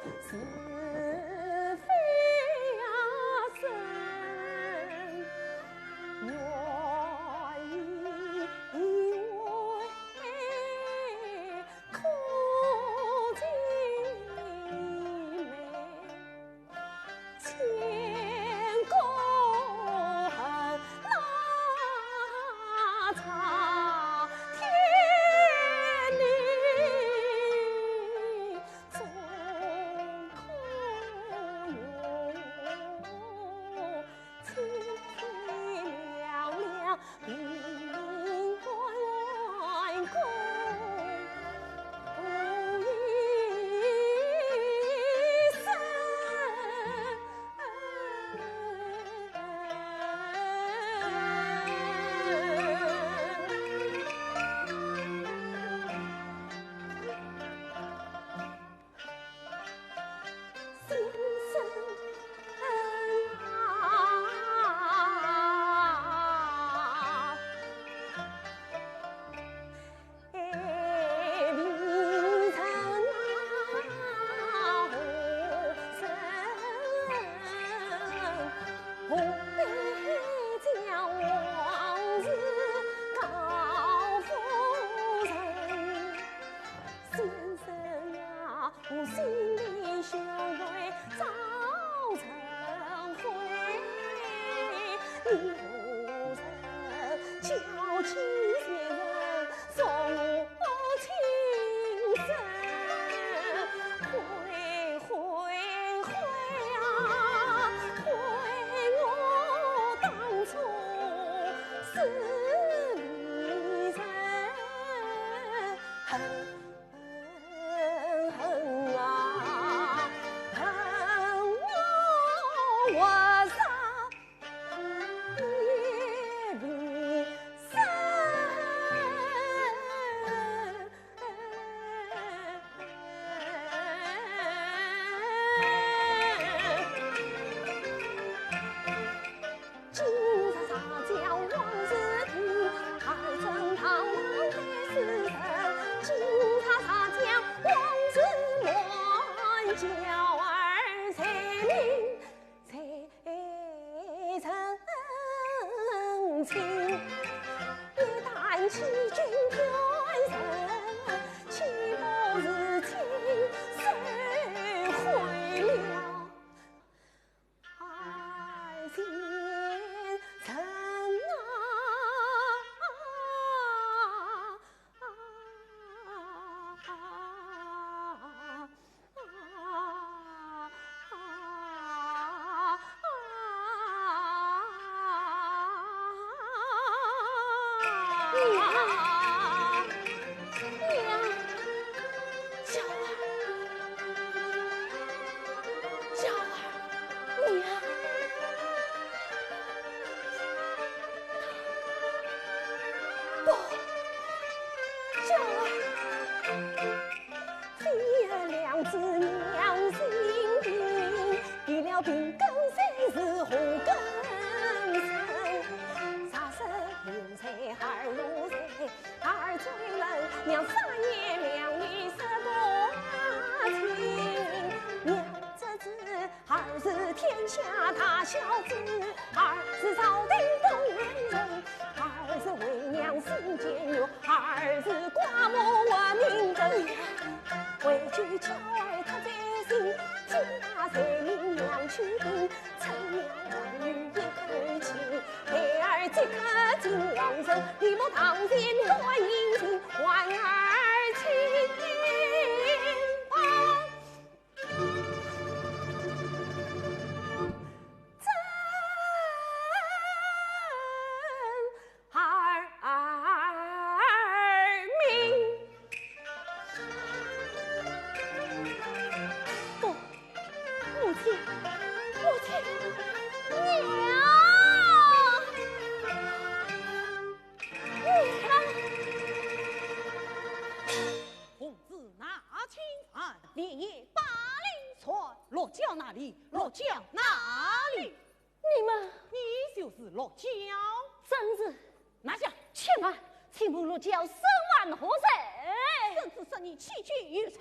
是非呀生，愿意为苦尽美。 千古恨，哪曾天理中可容，千千两两 先生啊，我心里胸怀早成灰，你何曾叫起先生送我情深？悔悔悔啊，悔我当初是你人。 恨恨啊，恨我活杀也未生。今日茶酒往事平，二尊堂堂对世人。今日茶酒往事满，娇儿才名才成亲。一旦欺君骗人，岂不是亲手毁了 爱情深啊！娘，娘，娇儿， 娇儿，娘。不，娇儿。天良子娘心定，病了病根才是祸根生。啥事有罪二路罪， 二追问娘三言两语说不清。娘只知儿是天下大孝子，儿是朝廷东人，儿是为娘心坚决，儿是寡母活命根。为救娇儿他在心，今夜才命娘去定， 趁娘还有一口气，孩儿即刻进皇城，你莫当心乱人情，还儿清白。真 儿命。不，母亲，母亲，娘，娘。奉旨拿清官，连夜把令传。落脚哪里？落脚哪里？ 你们，你就是落脚。正是。拿下。且慢，请问落脚身犯何罪？圣旨说你欺君有罪。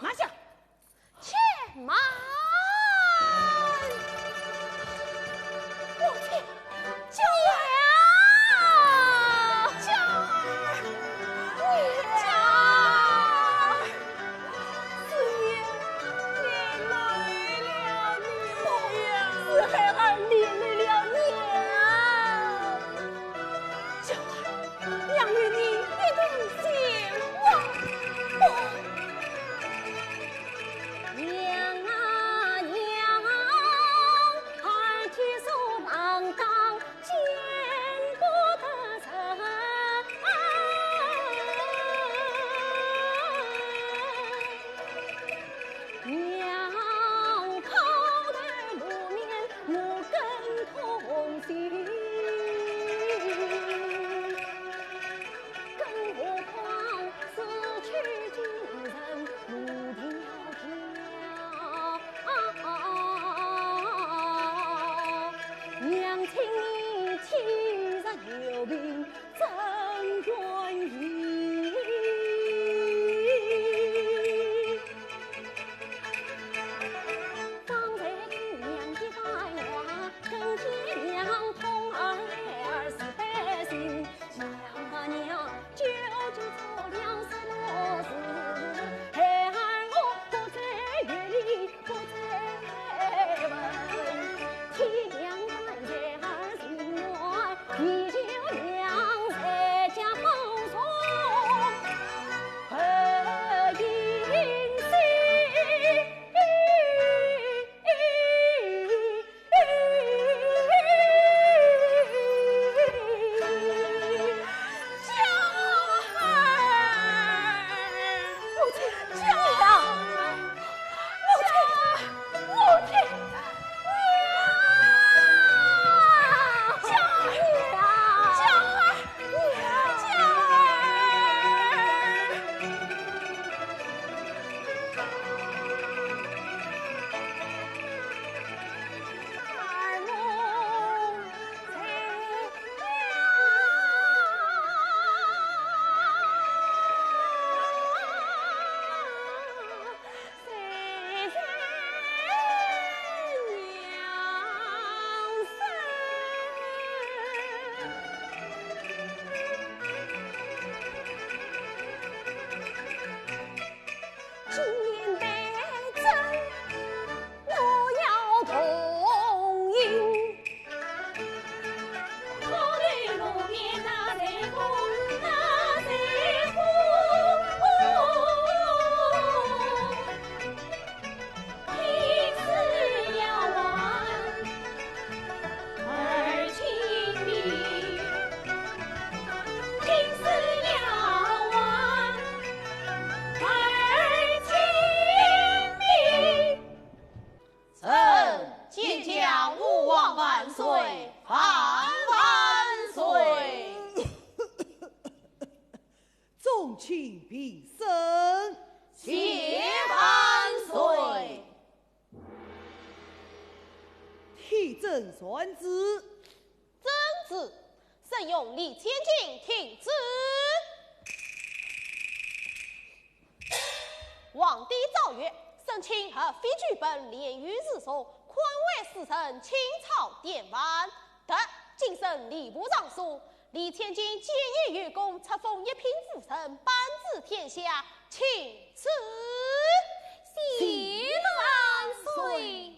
拿下。且圣传旨。遵旨，圣容李千金听旨。皇帝诏曰：圣卿合妃剧本，练御诗书，宽慰使臣，清草典范，特今生礼部尚书。李千金建业有功，册封一品武臣，班治天下，请赐。谢万岁。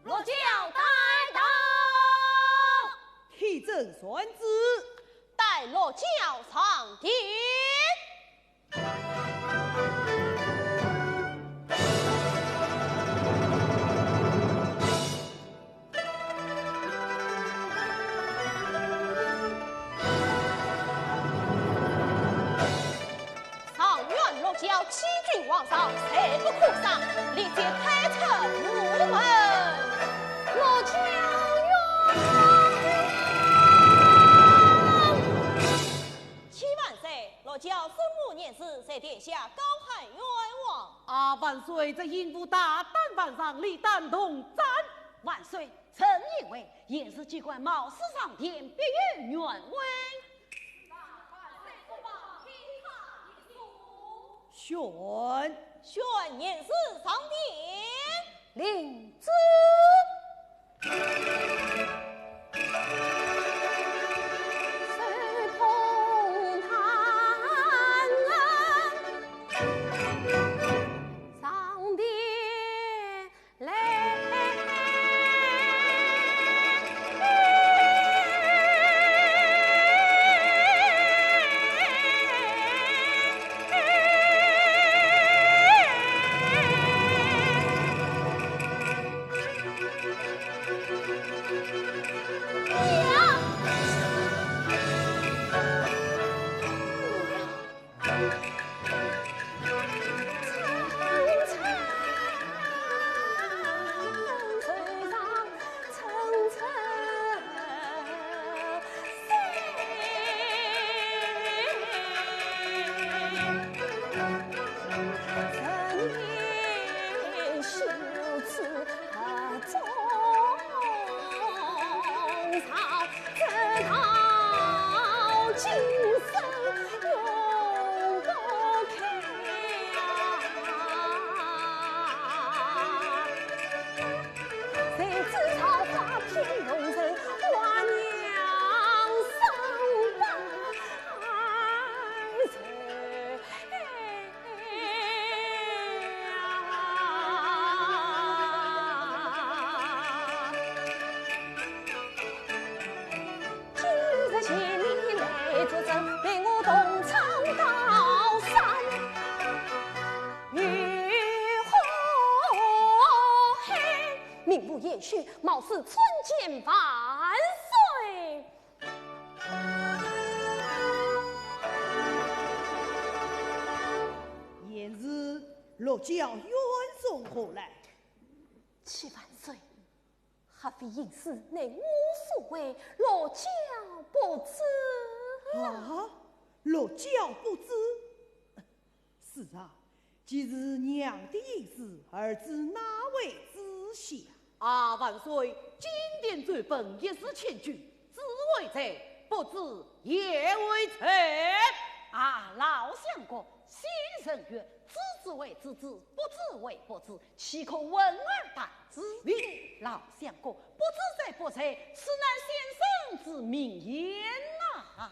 落轿带到。 听圣传旨，带落轿上殿。状元落轿，欺君罔上，罪不可赦，立即推出午门。落轿冤枉！启万岁，落轿圣母严氏，在殿下高喊冤枉。啊，万岁，这淫妇大胆犯上，理当重斩。万岁，臣认为严氏既敢冒死上殿，必有冤枉。 宣。宣严氏上殿。领旨。名不言虚，冒死参见万岁。 严氏，落轿冤从何来？启万岁，合妃行事乃我所为，落轿不止。啊，落轿不止？是啊，既是娘的行事，儿子哪会知晓？啊，万岁，金殿奏本一字千句，知为罪，不知也为罪。啊，老相公， 先生曰：知之为知之，不知为不知，岂可闻而当之？老相公，不知者不罪，此乃先生之名言呐。啊，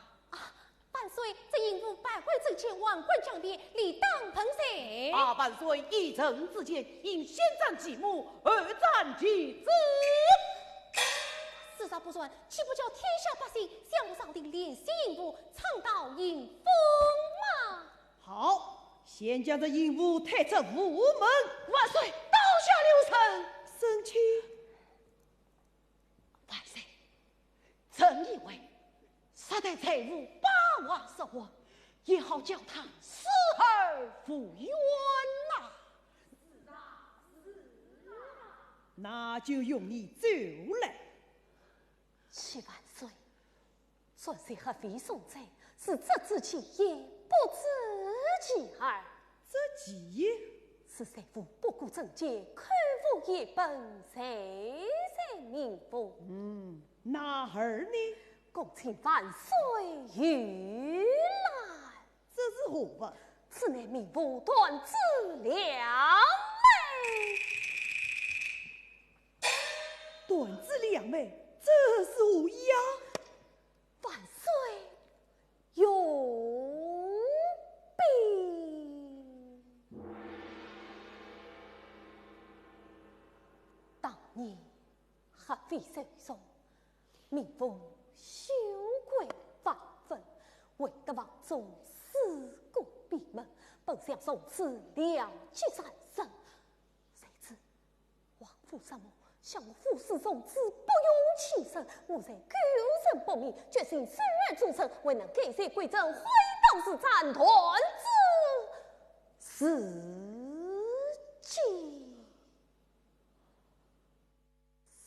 万岁这印武百回阵前，王冠将变，理当盆受。啊，万岁，依朕之见，应先斩其母，后斩其子。事到如今，岂不叫天下百姓相互上吊，怜惜印武，倡导印疯吗？好，先将这印武推出午门。万岁，刀下留人。沈清。 万岁，朕以为，杀掉罪父，保皇杀王，也好叫他死而无怨呐。那就容易奏来。启万岁， 昨日合肥送贼，是折子其一，不知其二。折其一？是贼父不顾贞节，口无一本，罪在民妇。嗯，那二呢？恭请万岁御览。这是何物？此乃民妇断子良媒。断子良媒，这是何意啊？ 万岁容禀。当年合肥受zor，民妇羞愧万分，为得房中事过闭门，本想从此了结三生，谁知 王父杀母，想我父死从此不用亲生，我才救人不明，决心虽然终身，未能改邪归正，回头是斩，断子绝孙。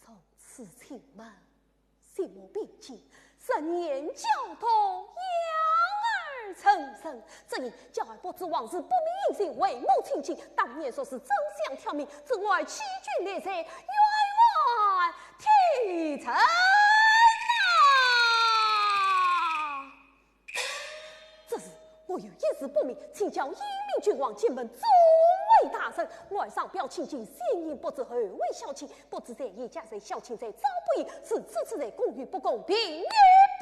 从此请问 心无边际，十年教导，养儿成人，只因教儿不知王事，不明因情，为母亲情。当年若是真相挑明，这儿岂至今日，冤枉天成啊！ 这事我有一事不明，请教英明君王，请问诸位大人。我儿上表请进，先行不至，后为孝亲，不知在爷家在，孝亲在，招不应。如此之罪，公与不公，平与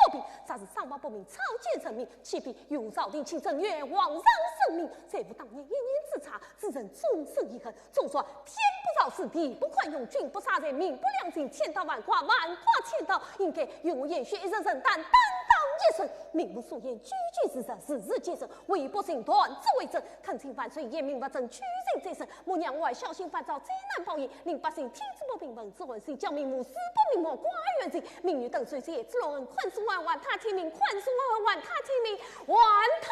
不平。若是上报不明，草菅人命，岂非有朝廷亲政，冤枉人性命？罪父当年一念之差， 子侄终身遗恨，总说天不饶人，地不宽容，君不杀贼，民不量刑，千刀万剐，万剐千刀，应该由我严选一人承担，担当一生。民妇所言句句事实，字字皆是，唯不幸断子绝孙，恳请万岁严明勿正，取信在身，莫让我儿孝心烦躁，再难报应，令百姓听之不平，闻之恨心，叫民妇死不瞑目，寡而远行。民女等谁谁也之落恩，宽恕我儿，还他清明，宽恕我儿，还他清明，还他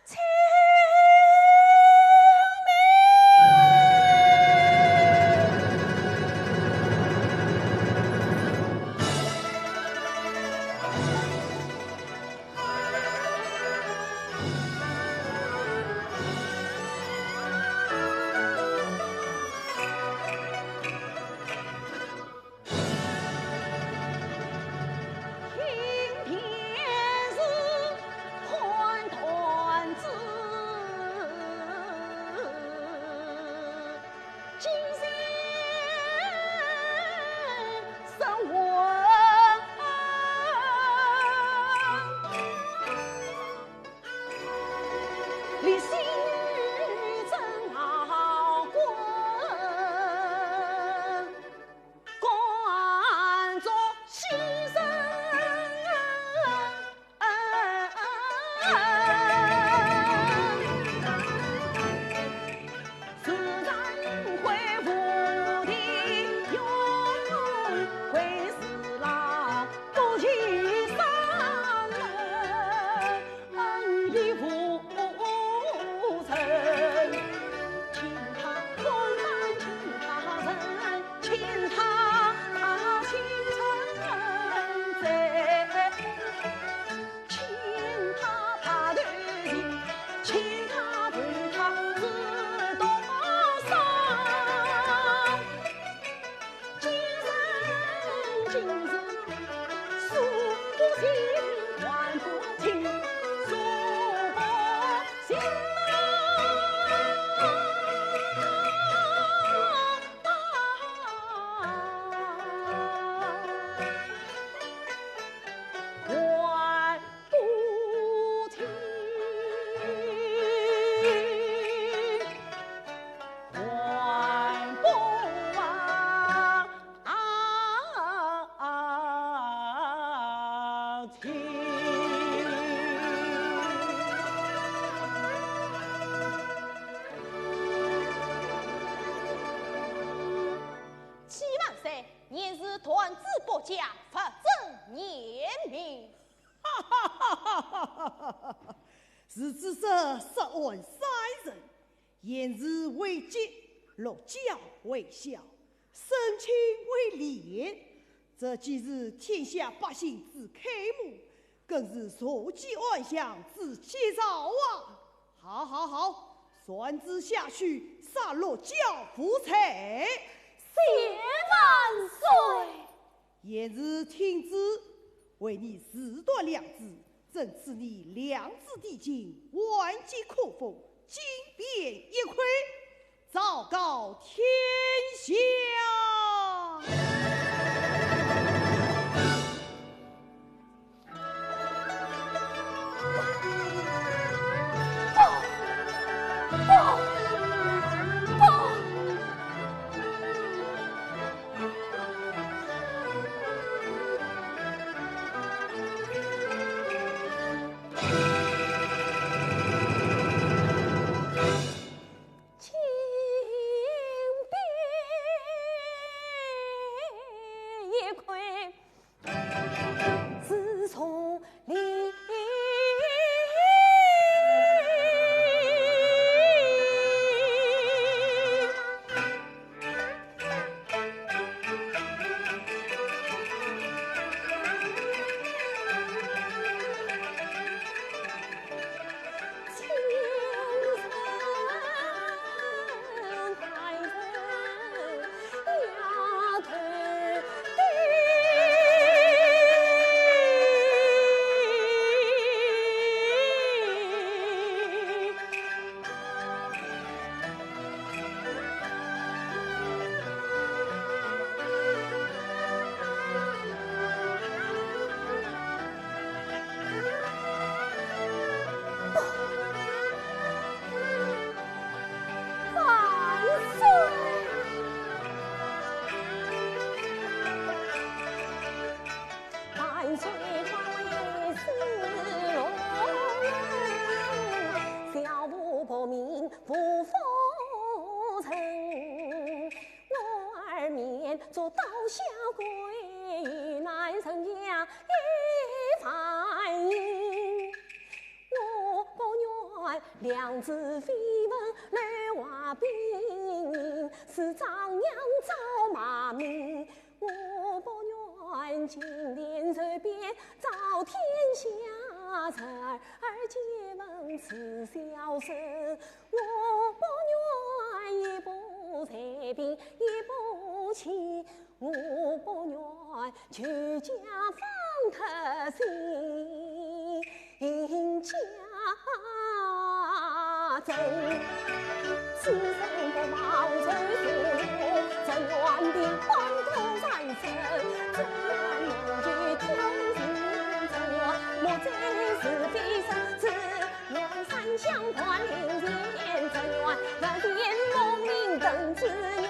清明。启万岁，贤侄断子不教，不尊严命。哈哈哈哈哈哈！是子说，说俺三人，贤侄为节，落脚为孝，生亲为廉，这既是天下百姓之楷模，更是社稷安详之吉兆啊！好好好，传旨下去，杀落脚父罪。谢万岁。贤侄听旨，为你自断良子， 朕赐你两子弟金，万劫苦风，金匾一块，昭告天下。万岁！ 万岁万岁是龙，小妇薄命不服从。我儿面着刀下跪，难成家一番姻。我不愿良子绯闻楼外兵，是张扬招骂名。 我不愿金殿受变昭天下，侄儿借问是小生。我不愿一步随平一步棋，我不愿举家放得心。 家政。此生不忘仇雪，只愿平安度三生，只愿能够天行，只愿莫再是非生，只愿三相断连连，只愿不变无名等之愿。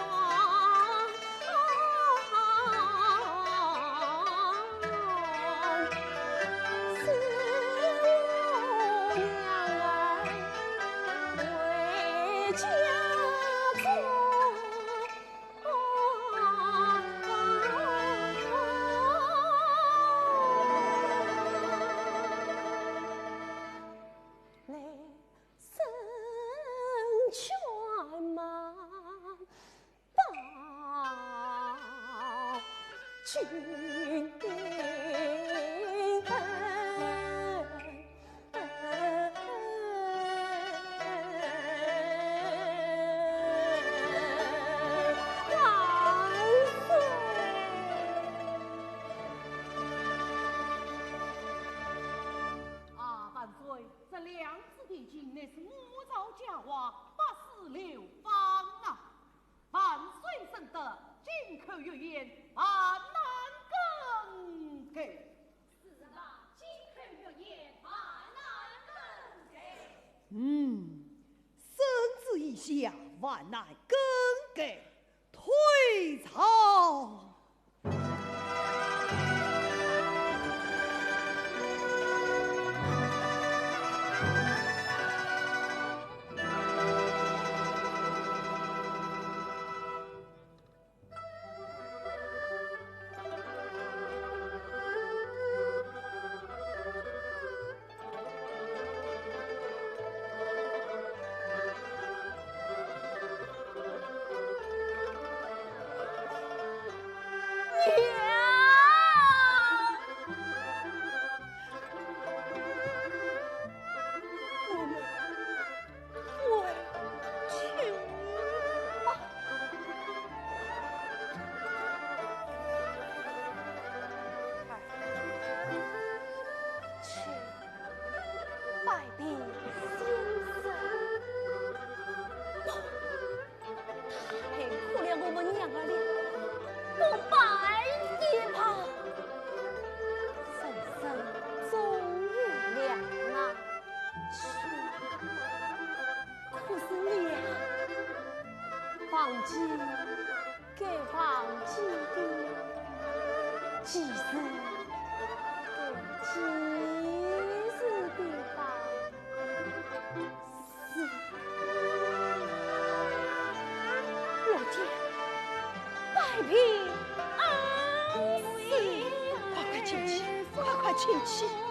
啊，万岁，这两子弟金乃是我朝佳话，百世流芳啊！ 万岁圣德，金口玉言，万难更改。是啊，金口玉言，万难更改。嗯，圣旨已下，万难更改。退朝。亲戚。